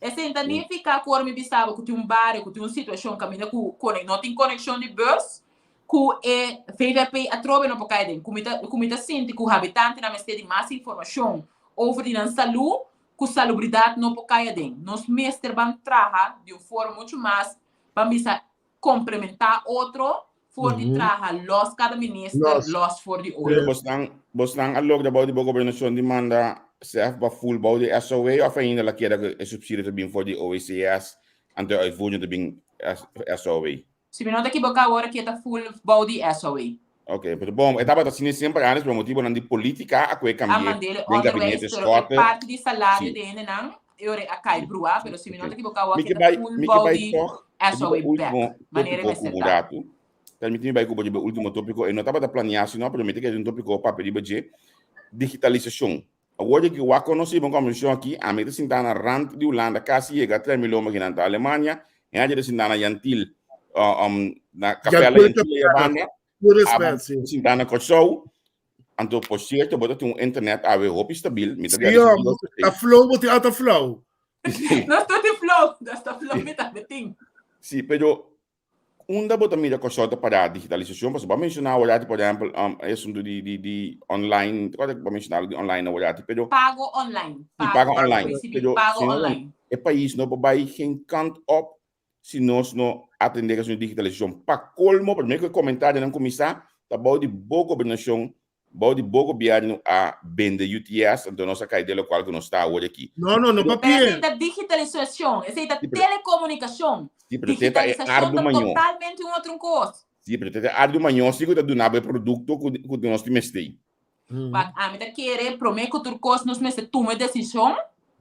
Esei ta nifiká ku ora mi bisa bo ku tin un bario ku tin un situashon kaminda ku no tin konekshon di bus, ku e VVRP atrobe no por kai aden. Ku mi ta ku mi ta sinti ku habitantenan mester di mas informashon over di nan salú, ku salubridat no por kai aden. Nos mester ban traha di un forma muchu mas, ban bisa komplementá otro for di traha lòs kada minister lòs for di otro. Bosnan bosnan a logra bou di bo gobernashon di manda SEFBA full bou di SOA òf ainda la keda ku e supsidio ta bin for di OECS anto e uitvoering ta bin SOA? Si mi no ta ekiboká awor aki e ta full bou di SOA. Ok, pero bon, e tabata asina semper antes, pero motibonan di politica a cu e A cambi'é mand'é den onderwijs, gabinete pero e Schotte. parti di salario Sí. di hendenan e ora a cay Sí, brua, sí, pero si mi no ok. ta ekiboká awor Mi aki ke ta bai, full mi ke bou bai di tog riba SOA e bek, ultimo manera e topico cu mester un ta. rato. Permiti mi bai cu bo riba e ultimo topico, e no tabata planea si no, pero mi ta kere un topico papia riba dje, digitalisacion. Awor di ki wak konosí bo kombersashon aki, ami ta sintá na rant di Hulanda kasi yega tres mil lomba kinan ta Alemania, en aja ta sintá na Jan Thiel, na Kapela Jan Jan Thiel aya banda, abo ta sintá na Kòrsou, anto por sierto bo ta tin un internet awe hopi stabil, mi ta Sí, gradisí hòmber, Dios ta p'esei. flow bo tin ata flow. Nos tur tin flow, nos ta flow mi tambe tin. Sí, pero Unda bo ta mira Kòrsou ta pará digitalisashon? Pasobra bo a menshoná aworati, por ehèmpel, e asuntu di di di online, te kòrda ku bo a menshoná algu di online aworati, pero Pago online. Sí, pago online. Risibí Pero, pago señora, online. e pais no por bai geen kant op si nos no atendé ku asuntu di digitalisashon. Pa kolmo, promé ku e komentarionan kuminsá, ta bou di bo gobernashon Bou di bo gobièrnu a bende UTS, anto nos a kai den lokual ku nos ta awor aki. No, no, no Pero papia. esei ta digitalisashon, esei ta telekomunikashon. Sí, pero te ta e Digitalisashon ardu ta mañó. totalmente un otro kos. Sí, pero te ta e ardu mañó sí ku ta duna bo e produkto ku ku nos tin mester. Wak, ami ta kere promé ku tur kos nos mester tuma e desishon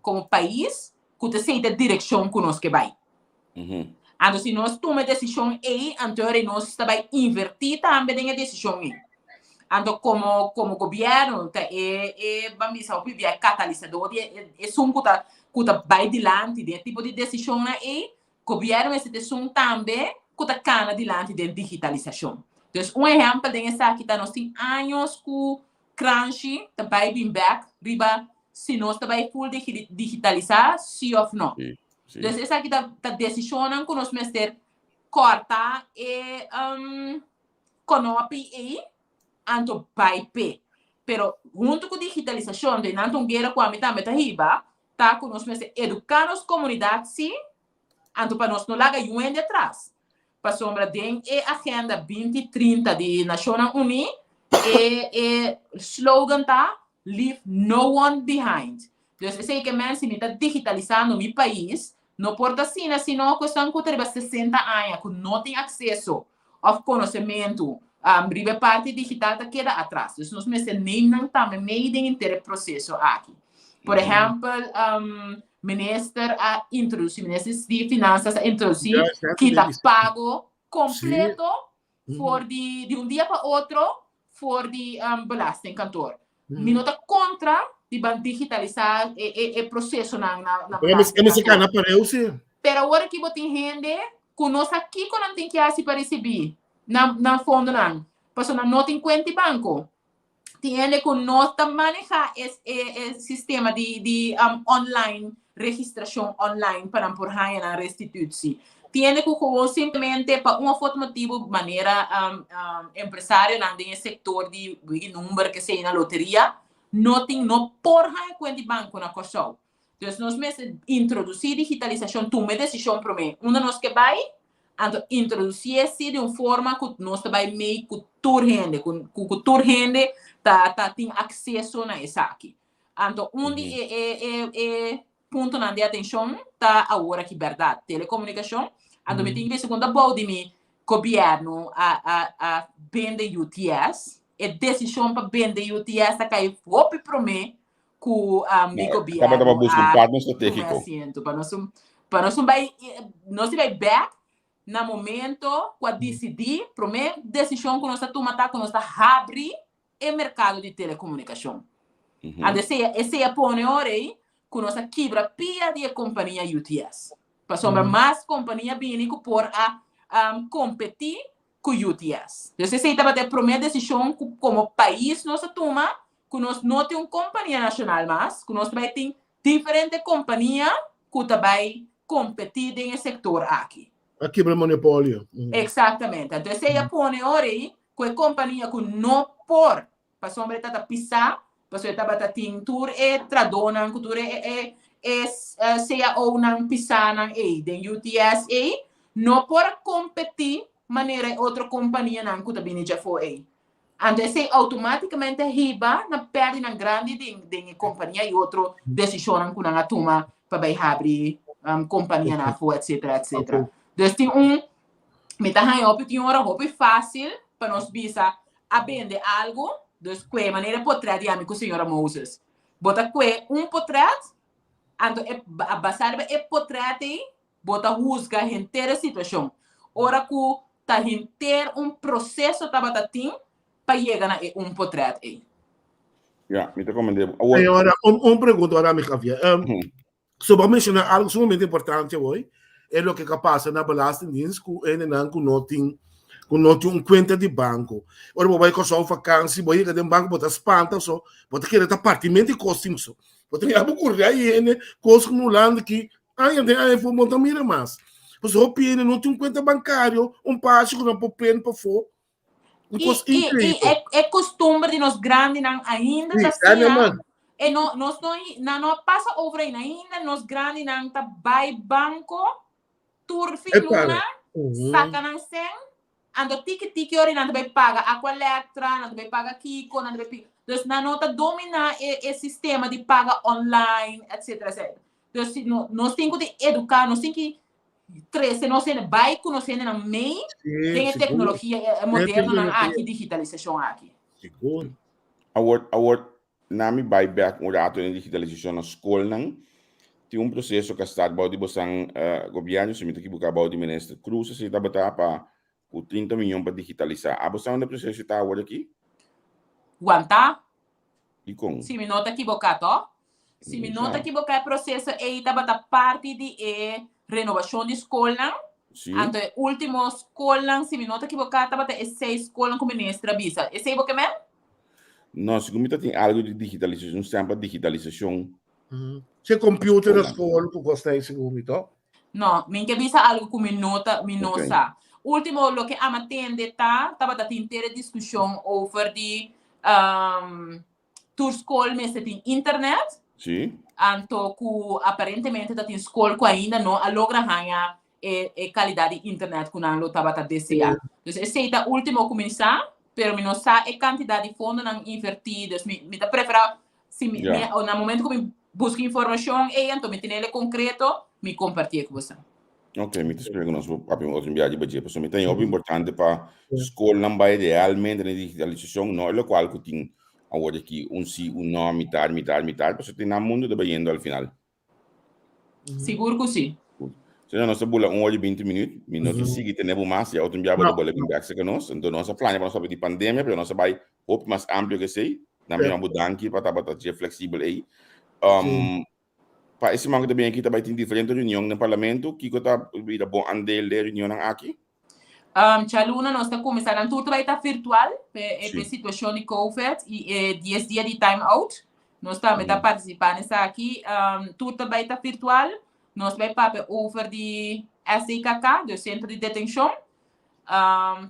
komo pais ku ta esei ta e direkshon ku nos ke bai. Anto si nos tuma e desishon ei, anto ora nos ta bai invertí tambe den e desishon ei. Anto komo komo gobièrnu ta e e ban bisa hopi bia e katalisadó di e esun ku ta ku ta bai dilanti den e tipo di desishonnan ei, gobièrnu mester ta esun tambe ku ta kana dilanti den digitalisashon. Dus un ehèmpel den esaki ta nos tin años ku Kranshi ta bai bin bèk riba si nos ta bai full digitalisá si òf no. Dus esaki ta ta desishonnan ku nos mester kòrta e konopi ei anto bai p'e. Pero huntu ku digitalisashon den nan ta un guera ku ami tambe ta hiba ta ku nos mester eduká nos komunidat si anto pa nos no laga yu hende atras. Pasobra den e Agenda 2030 di Nashonnan Uní e e slogan ta Leave no one behind. Dus esei ke men si mi ta digitalisando mi pais, no por ta asina sino ku esnan ku ta riba 60 aña ku no tin akseso òf konosementu riba e parti digital ta keda atras. Dus nos mester neem nan tambe mee den henter e proseso aki. Por ehèmpel, minister a introdusí, minister di Finansas a introdusí kita pago kompleto for di di un dia pa otro for di belastingkantoor. Mi no ta kontra di ban digitalisá e e e prosesonan na na belastingkantoor. Pero awor aki bo tin hende ku no sa kiko nan tin ki hasi pa risibí nan nan fondonan, pasobra nan no tin kuenta di banko. Tin hende ku no ta manehá e e sistema di di online, registrashon online pa nan por haña nan restitutsi. Tin hende ku gewoon simplemente pa un òf otro motibu manera empresarionan den e sektor di wiki number kesei na loteria no tin no por haña kuenta di banko na Kòrsou. Dus nos mester introdusí digitalisashon, tuma e desishon promé unda nos ke bai, anto introdusié si di un forma ku nos ta bai mei ku tur hende, ku ku tur hende ta ta tin akseso na esaki. Anto un di e e e e puntonan di atenshon ta awor aki bèrdat, telekomunikashon. Anto mi tin ki bisa ku ta bou di mi gobièrnu a a a bende UTS, e desishon pa bende UTS a kai hopi promé ku mi gobierno Tabata pa busca un a partner tuma strategico. asiento pa nos un pa nos un bai nos bai bek na momento ku a disidí promé desishon ku nos a tuma ta ku nos ta habri e merkado di telekomunikashon. Anto esei esei a pone ora ei ku nos a kibra pia di e kompania UTS. Pasobra mas kompania bini ku por a kompetí. ku UTS. Dus esei tabata e promé desishon ku komo pais nos a tuma, ku nos no tin un kompania nashonal mas, ku nos ta bai tin diferente kompania ku ta bai kompetí den e sektor aki. A kibra e monopolio. Eksaktamente. Anto esei a pone ora ei ku e kompania ku no por, pasobra e tabata pisá, pasobra e tabata tin tur e tradónan ku tur e e CAOnan pisánan ei den UTS ei, no por a kompetí manera e otro kompanianan ku ta bini djafó ei. Anto esei outomátikamente a hiba na pèrdinan grandi den den e kompania i otro desishonnan ku nan a tuma pa bai habri kompanianan afó etsetera etsetera. Dus tin un, mi ta haña hopi tin ora hopi fásil pa nos bisa a bende algu, dus kue manera e potrèt di ami ku señora Moses. Bo ta kue un potrèt, anto e a basá riba e potrèt ei Bo ta husga henter e situashon ora ku ta henter un proseso tabata tin pa yega na e un potrèt ei. Ya, mi ta komprendé bo. Awor. Señora, un, un pregunta ora mi Javier. Um, so bo a menciona algo sumamente importante hoy, e loke ka pasa na Belastingdienst ku hendenan ku no tin ku no tin un kuenta di banko. Ora bo bai Kòrsou vakansi, bo yega den banko bo ta spanta so, bo ta kere ta partimento di kos tin so. Bo ta mira bo kuri ai hende kos ku no Hulanda ki Aña den aña for bo no ta mira mas. Pasobra hopi hende no tin un kuenta bankario, un pashi ku nan por prende pafó. Un I, kos i, i inkreibel. e, e kustumber di nos grandinan ainda Sí, ta ta asina. man. E no, nos no, nan no a pasa over ainda. Ainda nos grandinan ta bai banko tur fin E para. luna, saka nan sèn, Anto tiki tiki ora nan ta bai paga Aqualectra, nan ta bai paga kiko, nan ta bai pi. Dus nan no ta domina e e sistema di paga online, etcetera, etcetera. Dus si no nos tin ku di eduká, nos tin ki trese nos hende, bai ku nos hendenan mei Sí, den e sigur. teknologia e Den modernonan teknologia. aki, digitalisashon aki. Sigur. Awor, awor, na mi bai bek un rato den digitalisashon na skolnan, tin un proseso ku a start bou di bosan gobièrnu, si mi ta ekiboká bou di minister Croes esei tabata pa ku 30 miyon pa digitalisá. Abo sa unda e proseso ta awor aki? Wantá. Dikon? Si mi no ta ekiboká tò. Si mi no ta ekiboká e proseso ei tabata parti di e renobashon di skolnan. Sí. Anto e último skolnan, si mi no ta ekiboká, tabata e seis skolnan ku minister a bisa. Esei bo ke men? No, segun mi ta tin algo di digitalisacion, un stem pa digitalisacion. Si computer na school ku kos ta segun mi to. No, mi ke bisa algo ku mi no ta, mi no sa. Ultimo loke ama tende ta, tabata tin tere discusion over di um, tur school mester tin internet. Sí. Anto ku aparentemente ta tin school ku ainda no a logra haña e e calidad di internet cu nan lo tabata desea. Dus esey ta ultimo cu mi sa, pero mi no sa e cantidad di fondonan inverti, dus mi mi ta prefera si mi mi na momento cu mi busca informacion ey anto mi tenele concreto mi compartie cu boso. Ok, mi ta spera cu nos por papia un otro biaha riba dje, pasobra mi ta hopi importante pa scolnan bay realmente na digitalisacion, no e locual cu tin awor aki un si, un no, mitar, mitar, mitar, pasobra tin nan mundo ta bayendo al final. Sigur ku si. Señor, nos ta bula un hora i binti minuut. Mi no ta sigui tene bo mas. Ya otro biaha bo ta bole bin bek serka nos. Enton nos a plania pa nos papia di pandemia, pero nos a bai hopi mas amplio ke esei. Nan mi bo danki pa tabata dje fleksibel ei. Pa e siman ku ta bini aki ta bai tin diferente reunion den parlamento. Kiko ta bira bo andel den e reunionnan aki? Djaluna nos ta kuminsá, nan tur ta bai ta virtual pe e situashon di covid i e dies dia di time out. Nos tambe ta partisipá na esaki. Tur ta bai ta virtual. Nos ta bai papia over di SDKK, dus Sentro di Detenshon.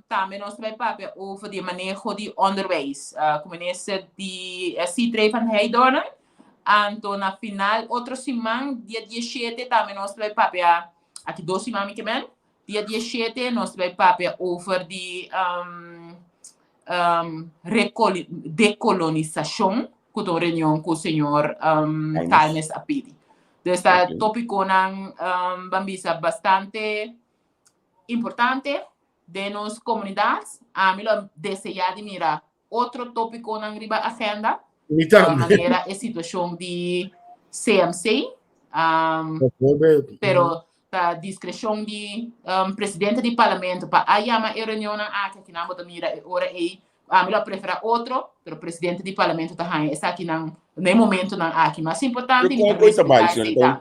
Tambe nos ta bai papia over di e maneho di onderwijs ku minister di Sithree van Heydoorn. Anto na final otro siman, dia diesshete, tambe nos ta bai papia, aki dos siman mi ke men, Dia diesshete nos ta bai papia over di dekolonisashon ku ta un reunion ku señor Calmes a pidi. Dus ta topikonan ban bisa bastante importante den nos komunidat. Ami lo deseá di mira otro tópikonan riba agenda. Mi tambe. Manera e situashon di CMC. Pero ta diskreshon di presidente di parlamento pa a yama e reunionnan aki. Akinan bo ta mira e ora ei. Ami lo a prefera otro, pero presidente di parlamento ta haña esakinan na e momentonan aki mas importante. Pero kon koe ta bai, señor?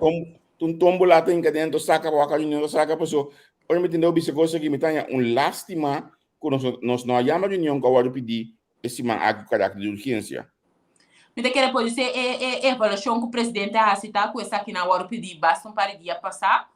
Un tombola ta hinka dentro, saka pa wak reunion ta saka paso ora mi tende bo bisa kos aki mi ta haña un lástima. ku nos nos no a yama reunion ku a wòrdu pidí e siman aki ku karakter di urgensia. Mi ta kere por dise e e evaluashon ku presidente a hasi ta ku esakinan a wòrdu pidí basta un par di dia pasá.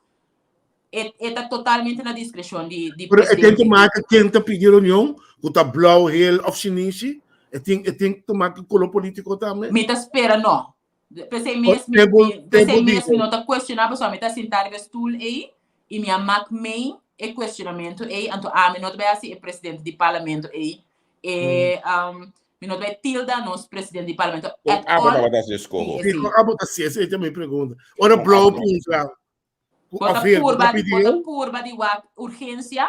E e ta totalmente na diskreshon di di Pero e tin presidente. te maken ken ta pidi reunion, ku ta blauw, geel of shinishi. E tin e tin te maken kolor politiko tambe. Mi ta spera no. P'esei mes mi, Tebel, p'esei tebel mes mi di. no ta cuestiona pasobra mi ta sinta riba e stoel ei y mi a mak mei e cuestionamento ei, anto ami no ta bai haci e presidente di parlamento ei e mi no ta bai tilda nos presidente di parlamento Kon at abo all tabata haci di eskoho? Sí, esei. kon abo ta haci? Esei ta mi pregunta. Ora Kon blauw abo ta haci? puntra, ku Bo ta afel, bo ta purba, pidi bo ta el? purba di wak urgencia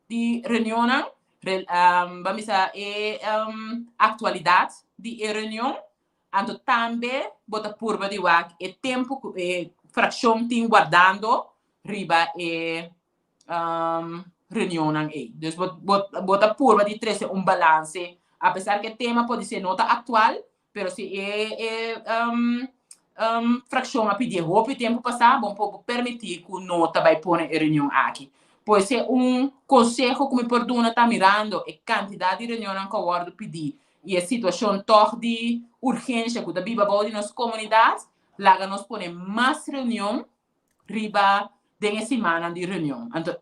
di reunionnan, re, ban bisa e actualidad di e reunion. Anto tambe bo ta purba di wak e tempu ku e frakshon tin wardando riba e reunionnan ei. Dus bo bo bo ta purba di trese un balanse, apesar ku e tema podisé no ta aktual, pero si e e frakshon a pidié hopi tempu pasá, bo por permití ku no ta bai pone e reunion aki. Pues e un konseho ku mi por duna ta mirando e kantidat di reunionnan ku a wòrdu pidí i e situashon tòg di urgensha ku ta biba bou di nos komunidat, laga nos pone mas reunion riba den e simannan di reunion. Anto,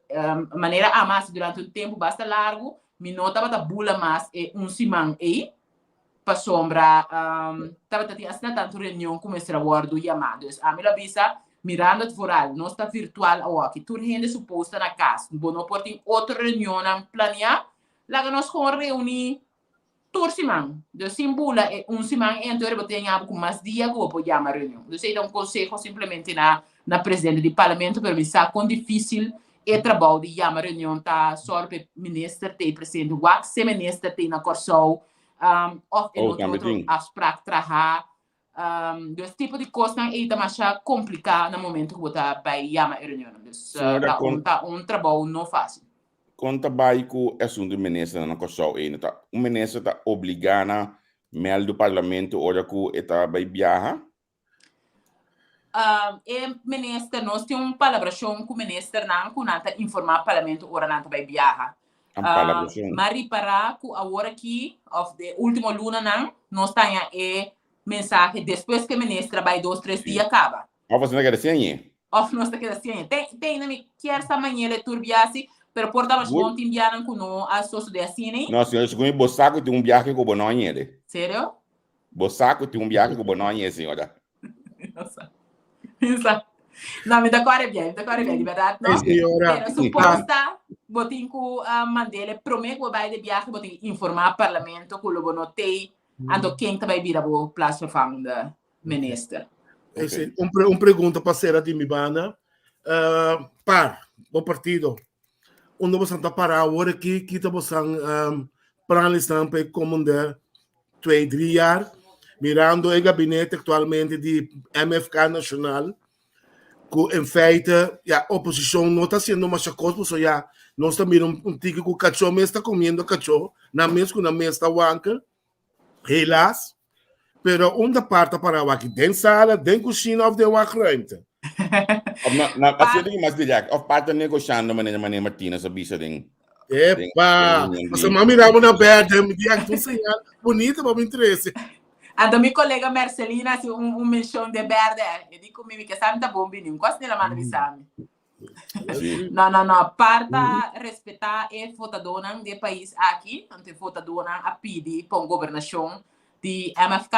manera ama hasi durante un tempu basta largu, mi no tabata bula mas e un siman ei, pasobra tabata tin asina tantu reunion ku mester a wòrdu yamá. Dus ami lo a bisa, mirando et vooral, nos ta virtual awoki, tur hende supos ta na kas, bo no por tin otro reunionnan planiá, laga nos gewoon reuní Tur siman. Dus sin bula e un siman entero bo tin abo ku mas dia ku bo por yama reunion. Dus ei ta un konseho simplemente na na presidente di parlamento pero mi sa kon difisil e trabou di yama reunion ta sòru pa e minister ta e presente wak si e minister ta na Kòrsou òf e Oh, no tin tambe otro tin. afsprak traha. Dus tipo di kosnan ei ta masha kompliká na momento ku bo ta bai yama e reunionnan. Dus Señora, ta kon un ta un trabou no fásil. Kon ta bai ku e asuntu di ministernan na Kòrsou ei? No ta un minister ta obligá na mèldu parlamento ora ku e ta bai biaha? E minister, nos tin un palabrashon ku ministernan ku nan ta informá parlamento ora nan ta bai biaha. Un palabrashon. M'a ripará ku awor aki òf de último lunanan nos ta haña e mensahe despues ku e minister a bai dos tres dia kaba. Òf nos ta keda sin añe. Òf nos ta keda sin añe. Te te ainda mi kier sa mañana e tur biasi, pero por ta mas bon tin bianan ku no a sosodé asina ei. No, señora, segun mi bo sa ku tin un biahe ku bo no añede. Serio? Bo sa ku tin un biahe ku bo no añe, señora. Mi no sa. Mi no sa. No, mi ta kore bien, mi ta kore bien, di bèrdat no. Ei, señora. Pero suposta bo tin ku mand'el promé ku bo bai de biahe, bo tin ku informá parlamento ku lo bo no t'ei, anto ken ta bai bira bo plaatsvervangende minister. Okay. Ese, un, pre, un pregunta pa cera di mi banda. Uh, par, bo partido. Unda bo ta para awor aki, kita bo san um, planes dan pa e komende 2, 3 jaar. Mirando e gabinete actualmente di MFK Nacional, ku in feite, ja, oposicion no ta haciendo masha kos, paso ja, nos ta mira un, un tiki ku kachó mes ta comiendo kachó, nan mes ku nan mes ta wankel. Helaas. Pero unda par ta para waki? Den sala, den kushina of den wachtruimte? Of na, na, así di mas direct. Of par ta negoshando manera manera Martinez a bisa den. Epa! Paso m'a mira bo na berde, mi di aki un señal bonito pa mi interese. Anto mi kolega Mercelina hasi un, un menshon de berde. E di ku mi, mi ke sa mi ta bon bini. Un kos ni la manda bisa mi. Sí. No, no, no. Par ta respetá e votadónan di e pais aki. Anto e votadónan a pidi pa un gobernashon di MFK.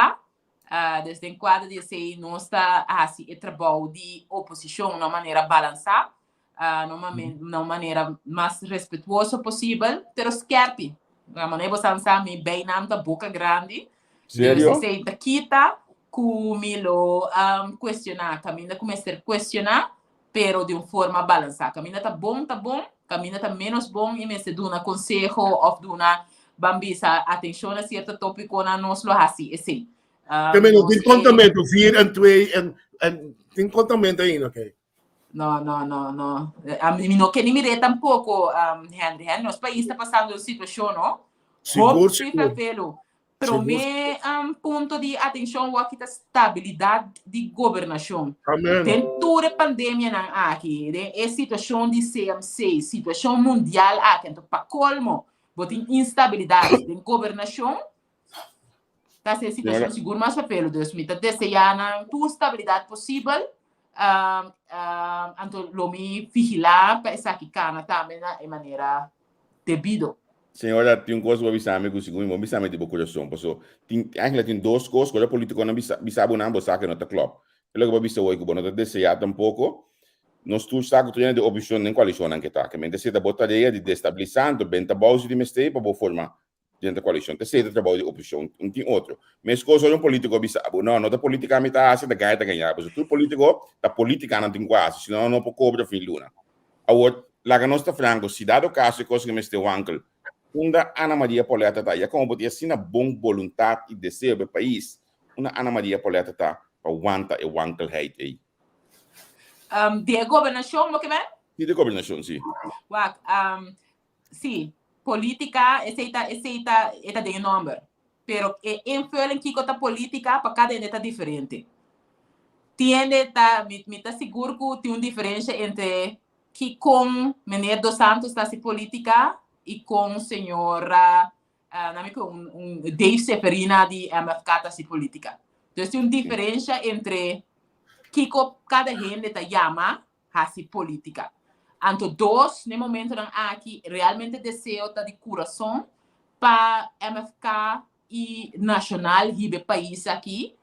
Uh, dus den kuadro di esei nos ta hasi e trabou di oposishon na un manera balansá, uh, na un mamen- na un manera mas respetuoso posibel, pero skerpi. Na manera bo san sa mi bijnaam ta boka grandi. Dus Serio? esei ta kita ku mi lo um, kuestioná kaminda ku mester kuestioná, pero di un forma balansá. Kaminda ta bon ta bon, kaminda ta ménos bon i mester duna konseho òf duna ban bisa atenshon na sierto tópikonan nos lo hasi esei. Te Nos tin e kontamentu, vier en twee en en tin kontamentu ainda, oké. No, no, no, no. Mi no ke ni mir'é tampoko, Henry. Henry, nos pais ta pasando un situashon, no? Sigur, Hopi sigur. fervelo. Sigur. Promé punto di atenshon wak ta stabilidat di gobernashon. Amen. Den tur e pandemianan aki, den e situashon di CMC, situashon mundial aki, anto pa kolmo, Bo tin instabilidat den gobernashon, ta hasi e situashon sigur mas papelu. Dus mi ta deseá nan tur stabilidat posibel, anto lo mi vigilá pa esaki kana tambe na e manera debido. Señora, tin un kos bo bisa mi ku segun mi bo bisa mi di bo kurason, paso tin eigenlijk tin dos kos ku ora politikonan bisa bisa bo nan bo sa ku no ta klòp. E loke bo bisa hoy ku bo no ta deseá tampoko, nos tur sa ku tur hende di oposishon den koalishonnan ke ta. Ke mente esei ta bo tarea di destabilisá anto benta bou si di mester pa bo forma den ta koalishon. Ta esei ta trabou di oposishon, un tin otro. Meskos ora un politiko bisa bo, no, no ta politika mi ta hasi, ta gaña ta gaña. Pasobra tur politiko ta politika nan tin ku hasi, si no nan no por kobra fin luna. Awor, laga nos ta franco, si dado caso e cos ke mester wankel, unda Ana Maria Pauletta ta? Ya como bo tin asina bon boluntad y deseo pa e pais, unda Ana Maria Pauletta ta pa wanta e wankelheid ey? Di e gobernacion bo ke men? Si, di e gobernacion, si. Wak, si, politica, esey ta, esey ta, e ta den e nomber. Pero e invulling kiko ta politica pa cada hende ta diferente. Tin hende ta, mi, mi ta sigur ku tin un diferensha entre ki kon meneer Dos Santos ta hasi politica i kon señora, uh, nami ku un, un Dave Seferina di MFK ta hasi politica. Dus tin un diferensha entre kiko kada hende ta yama hasi politica. Anto dos, n'e momentonan aki realmente deseo ta di curason pa MFK y Nacional hiba e pais aki,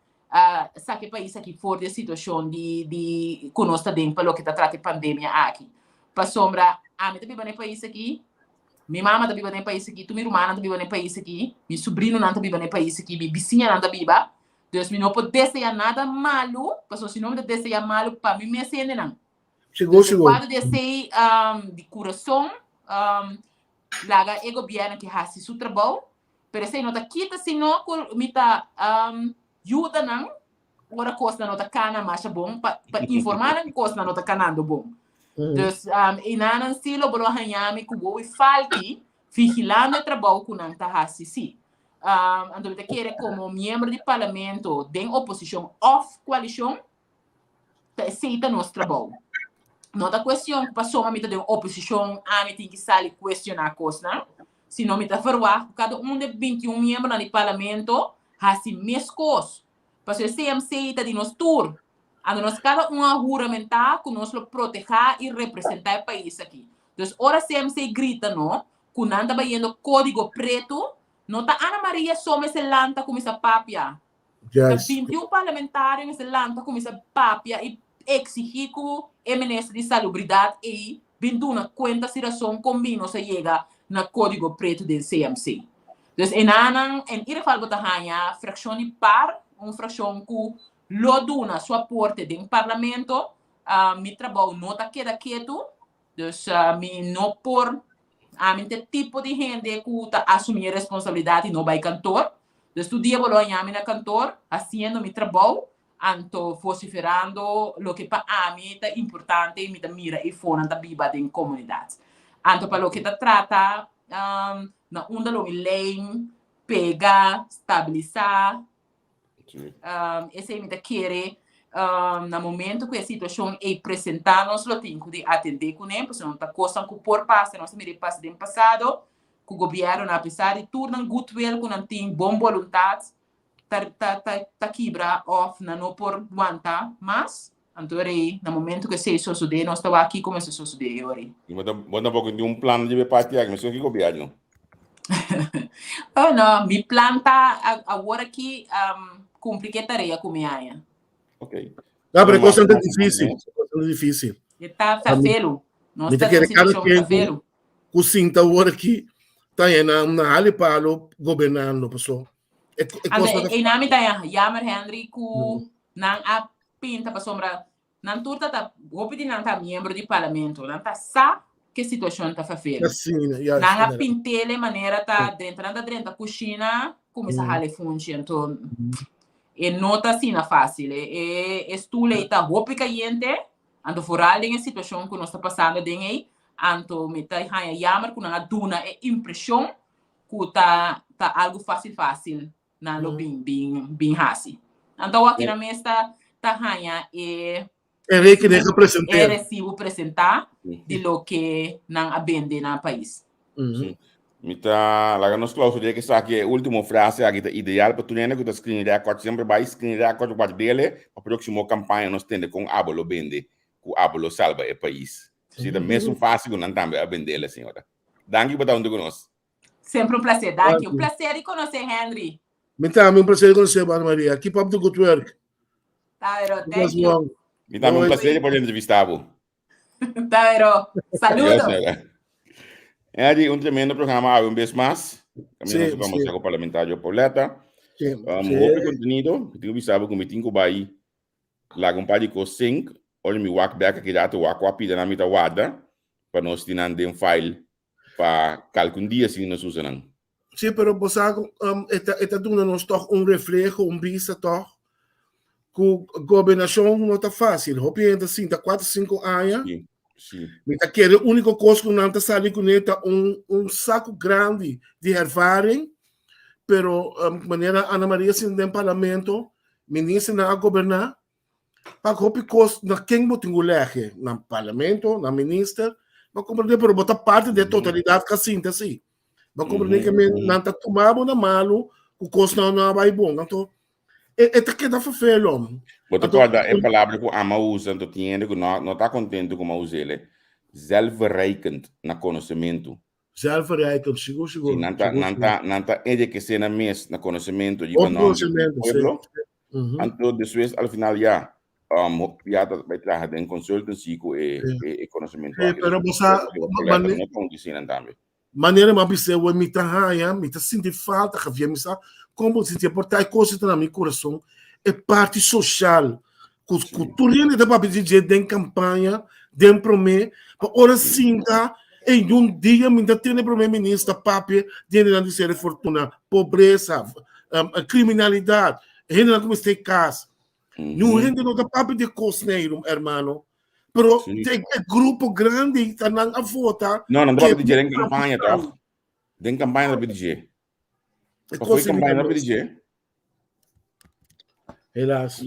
saca e pais aki for di e situacion di di cu nos ta den pa loke ta trata e pandemia aki. Pasobra ami ta biba n'e pais aki, mi mama ta biba n'e pais aki, tur mi rumannan ta biba n'e pais aki, mi subrinonan ta biba n'e pais aki, mi bisiñanan ta biba. Dus mi no por desea nada malu, pasobra si no mi ta desea malu pa mi mes hendenan. Sigur, Dus sigur. kuadro di esei um, di kurason, um, laga e gobièrnu ke hasi su trabou, pero esei no ta kita sino ku mi ta um, yuda nan ora kosnan no ta kana masha bon, pa, pa informá nan ku kosnan no ta kanando bon. Dus um, einanan sí lo bo lo haña mi ku wowi falti vigilando e trabou ku nan ta hasi sí. Um, anto mi ta kere komo miembro di parlamento den oposishon òf koalishon, ta esei ta nos trabou. No ta kuestion ku pasobra mi ta den oposishon ami tin ki sali kuestioná kosnan, sino mi ta verwagt ku kada un di e 21 miembronan di parlamento hasi meskos. Pasobra e CMC ta di nos tur. Anto nos kada un a huramentá ku nos lo protehá i representá e pais aki. Dus ora CMC grita no ku nan ta bayendo kódigo pretu, no ta Ana Maria so mester lanta kuminsá papia. Ta 21 parlamentario mester lanta kuminsá papia i eksigí ku e minister di Salubridat ei bin duna kuenta si rason kon bin nos a yega na kódigo pretu den CMC. Dus enanan en ieder geval bo ta haña frakshon di par, un frakshon ku lo duna su aporte den parlamento. Mi trabou no ta keda ketu, Dus mi no por, ami ta e tipo di hende ku ta asumí e responsabilidat i no bai kantor. Dus tur dia bo lo haña mi na kantor hasiendo mi trabou, anto vosiferando loke pa ami ta importante i mi ta mira e fonan ta biba den komunidat. Anto pa loke ta trata na unda lo mi lei pega, stabilisá, Um, esei mi ta kere um, na momento ku e situashon ei presentá nos lo tin ku di atendé kuné, pasobra no ta kosnan ku por pasa, nos a mira e pasa den pasado, ku gobièrnu a pesar di tur nan goodwill ku nan tin, bon boluntat, ta, ta, ta, ta kibra òf nan no por wanta mas. Anto rei, na momento ku esei sosodé, nos ta wak kiko mester sosodé e ora ei. Bo ta, bo tampoco tin un plan di parti aki, mesun ki gobierno. Oh no, mi plan ta awor aki um, cumpli ke tarea ku mi haña. Ok. No, pero e kosnan ta difícil. E kosnan ta difícil. E ta fafelu. Nos Mi ta ta den kere kada situashon ken ku fafelu. ku sinta awor aki ta haña nan na hali palo gobernando paso. E, e Ando, kosnan ta e, e nami ta jammer Henry ku nan a pinta pasobra nan tur ta ta hopi di nan ta miembro di parlamento, nan ta sa ke situacion ta fafel. Asina, ya, Nan a asina. pintele manera ta drenta, nan ta drenta cushina cuminsa hala e funchi, anto e no ta asina facil. E, e, e stoel ei ta hopi cayente, anto vooral den e situacion cu nos ta pasando den ei, anto mi ta haña jammer cu nan a duna e impresion cu ta ta algo facil facil nan lo bin bin bin hasi. Anto awor nan mes ta ta haña e E rekening e gepresenteer. resibo presentá di loke nan a bende na pais. Mhm. Mi ta laga nos clausura ke esaki e ultimo frase aki ta ideal pa tur hende ku ta screen record semper bai screen record wardele pa proximo campaña nos tende kon abo lo bende ku abo lo salba e pais. Si ta mesun fácil ku nan tambe a bendele señora. Danki pa ta huntu ku nos. Semper un placer. Danki. Un placer di conoce Henry. Mi tambe un placer di conoce bo Ana Maria. Keep up the good work. Ta pero, thank you. Mi tambe un placer di por entrevista bo. Ta pero, saludo. Henry, un tremendo programa awe un bes mas. También nos vamos a parlamentario Pauleta. Sí, sí. Hopi contenido. Mi tin ku bisa bo ku mi tin ku bai laga un par di kos sink. Ora mi wak bek aki rato wak ku a pida nan mi ta warda pa nos tin nan den file pa kalkun dia sin nos usa nan. Sí, pero bo sa ku um, e ta, e ta duna nos tòg un refleho, un bista tòg, ku gobernashon no ta fásil. Hopi hende ta sinta kuater, sinku aña. Sí, sí. Mi ta kere úniko kos ku nan ta sali kuné ta un, un saku grandi di ervaring, pero um, manera Ana Maria sinta den parlamento, ministernan a goberná, Pak hopi kos na ken bo tin ku lege, na parlamento, na minister, bo komprende, pero bo ta parti de totalidat ka sinta si. Bo komprende ke men nan ta tuma bo na malu ku kosnan no a bai bon. Anto e e ta keda ferfelo. Bo ta kòrda e palabra ku ama usa, anto tin hende ku no no ta kontentu ku mi a us'el, zelfverrijkend na konosementu. Zelfverrijkend, sigur, sigur. Sí, nan ta, nan ta, nan ta enriquece nan mes na conocimiento riba nomber di pueblo. Anto despues al final ya, ya ta bai traha den consultancy cu e, e, e conocimiento aki. Pero bo sa, no ta un disi nan tambe. Manera mi a bis'é wei mi ta haña, mi ta sinti falta, Javier, mi sa kon bo sinti, por ta e kos ta na mi kurason, e parti sosial ku ku tur hende ta papia di dje den kampaña, den promé, pa ora sinta ei un dia mi ta tende promé minister papia di hendenan di Sere Fortuna, pobresa, kriminalidat, hendenan ku mester kas. Niun hende no ta papia di e kosnan ei, hermano. Pero e grupo grandi ta nan a vota. No, nan ta papia di dje den kampaña tòg. Den kampaña nan ta papia di dje. Pasobra e kampaña nan ta papia di dje. Helaas.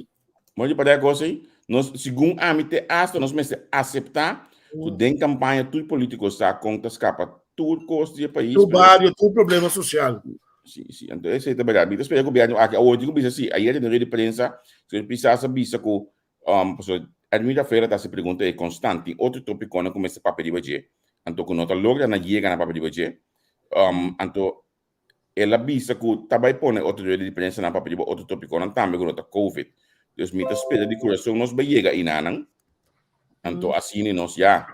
Mooi pa kos ei. Nos, segun ami te hasta nos mester acepta ku den kampaña tur politiko sa kon ta skapa tur kos di e pais. Tur bario, tur problema sosial. Si, si. Anto esei ta berdad. Mi ta spera gobierno aki awor tin ku bisa si. Ayer den rueda di prensa, señor Pisas a bisa ku um, pasobra Edwin Rafael ta hasi pregunta ei konstant. Tin otro topikonan ku mester papia riba dje. Anto ku no ta logra na yega na papia riba dje. Um, anto El a bisa ku ta bai pone otro rueda di prensanan papia riba otro topikonan tambe ku no ta covid. Dus mi ta spera di kurason nos bai yega einanan. Anto asina nos ya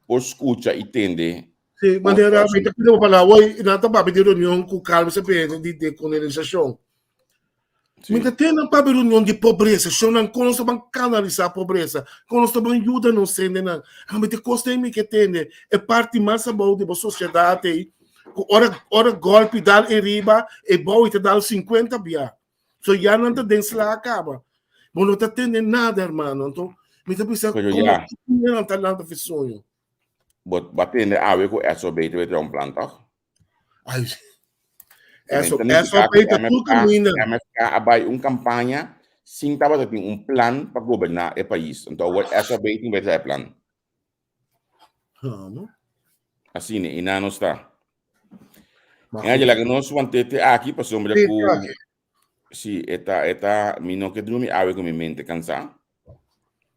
por skucha i tende. Sí, manera mi ta pidi bo palabra hoy, nan ta papia di reunion ku Carlos Cepeda di dekolonialisashon. Mi ta tende nan papia reunion di pobresa, shon kon nos ta ban kanalisá pobresa, kon nos ta ban yuda nos hendenan. Ami ta kos den mi ke tende e parti mas abou di bo sosiedat ei, ku ora ora gòlpi dal ei riba, e bou ei ta dal sinkuenta bia. So ya nan ta den sla kaba. Bo no ta tende nada hermano. Anto mi ta bisa Pero komo ya. nan ta lanta fi soño. Bo bo a tende awe ku SOB ta bai traha un plan tòg? Ai, eso, eso ta tur caminda. MFK a bai un campaña sin tabata tin un plan pa goberná e pais. Anto awor SOB tin bai traha e plan. Amo. Asina, i nan nos ta. En laga nos wantete aki pasobra ku Si, e ta, e ta, mi no ke drumi awe ku mi mente kansá.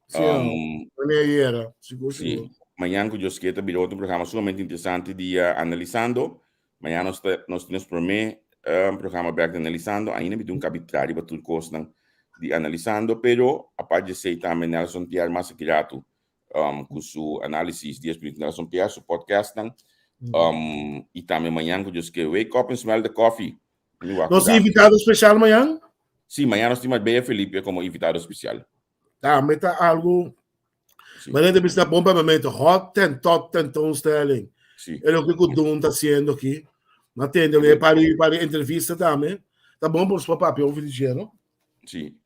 Sí, um, ayera, sigur, sí. Mañana ku Dios ke ta bira otro programa sumamente interesante di uh, Analisando. Mañana nos, ta, nos tin nos promé um, programa bek di Analisando. Ainda mi tin un kabi riba tur kosnan di Analisando, pero aparte di esei tambe Nelson Pierre mas aki ratu um, ku su análisis 10 minutos Nelson Pierre, su podcastnan. Um, i tambe mañana ku Dios ke wake up and smell the coffee. Nos tin invitado especial mañan? Sí, mañan nos tin Marbella Felipe como invitado especial. Tambe ta algo. Sí. Manera de bisa bon pa momento. Hot ten top tentoonstelling. Sí. É lo que o Dun tá haciendo aqui. Ma tende, sí. para para entrevista também. Tá bom por sua papel ouvir no? Sí.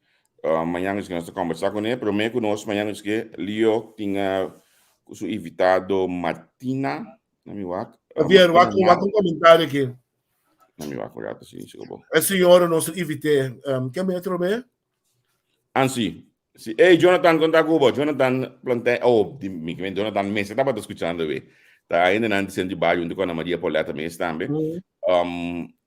Mañan nos ta conversa con él, pero me ku nos mañan nos que Leo tinha su invitado Martina, na mi wak. Javier, wak, wak un comentario aqui. Na mi wak un rato, sí, sí, bo. E señora nos invité, um, ke metro be? Ansi. Sí. Hey, Jonathan, konta kubo. Jonathan Plantijn. Oh, di, mi, Jonathan Mesa tabata escuchando, we. Ta hendenan di Centro di Bario huntu ku Ana Maria Pauletta mes tambe.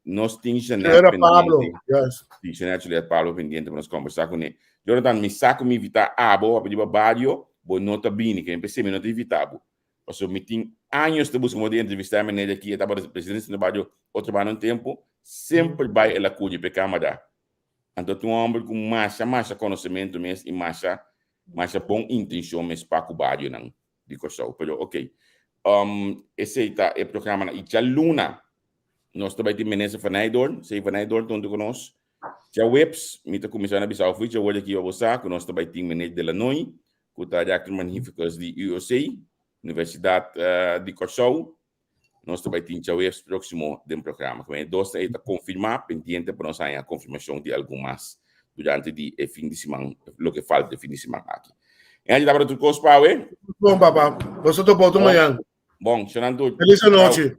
Nos tin Jeanette Señora Pablo, pendiente. yes. Sí, Jeanette Juliette Pablo pendiente pa nos kombersá kuné. Jonathan, mi sa ku mi invitá abo pa pidi pa bario, bo no ta bini, ke p'esei mi no ta invitá bo. Pasobra mi tin años ta buska modo di entrevistá e meneer aki, e tabata presidente di Centro di Bario otro banda un tempu, semper bai el a kudi p'e kamara. Anto tin un homber ku masha masha konosementu mes i masha masha bon intenshon mes pa ku barionan di Kòrsou. Pero ok, esei ta e programanan. I djaluna nos ta bai tin Minister van Heydoorn, Sei van Heydoorn ta huntu ku nos. Djaweps mi ta kuminsá na bisa òf djawor aki pa bo sa ku nos ta bai tin Meneer De Lanoy ku ta Rector Magnificus di UOC, Universidat di Kòrsou. Nos ta bai tin djaweps próksimo den programa. Ku e dos ta ei ta konfirmá, pendiente pa nos haña konfirmashon di algun mas durante di e fin di siman, loke falta di e fin di siman aki. E anchi tabata tur kos pa awe. Bon, papa. Nos ta topa otro mañan. Bon, shonan tur. Felis anochi.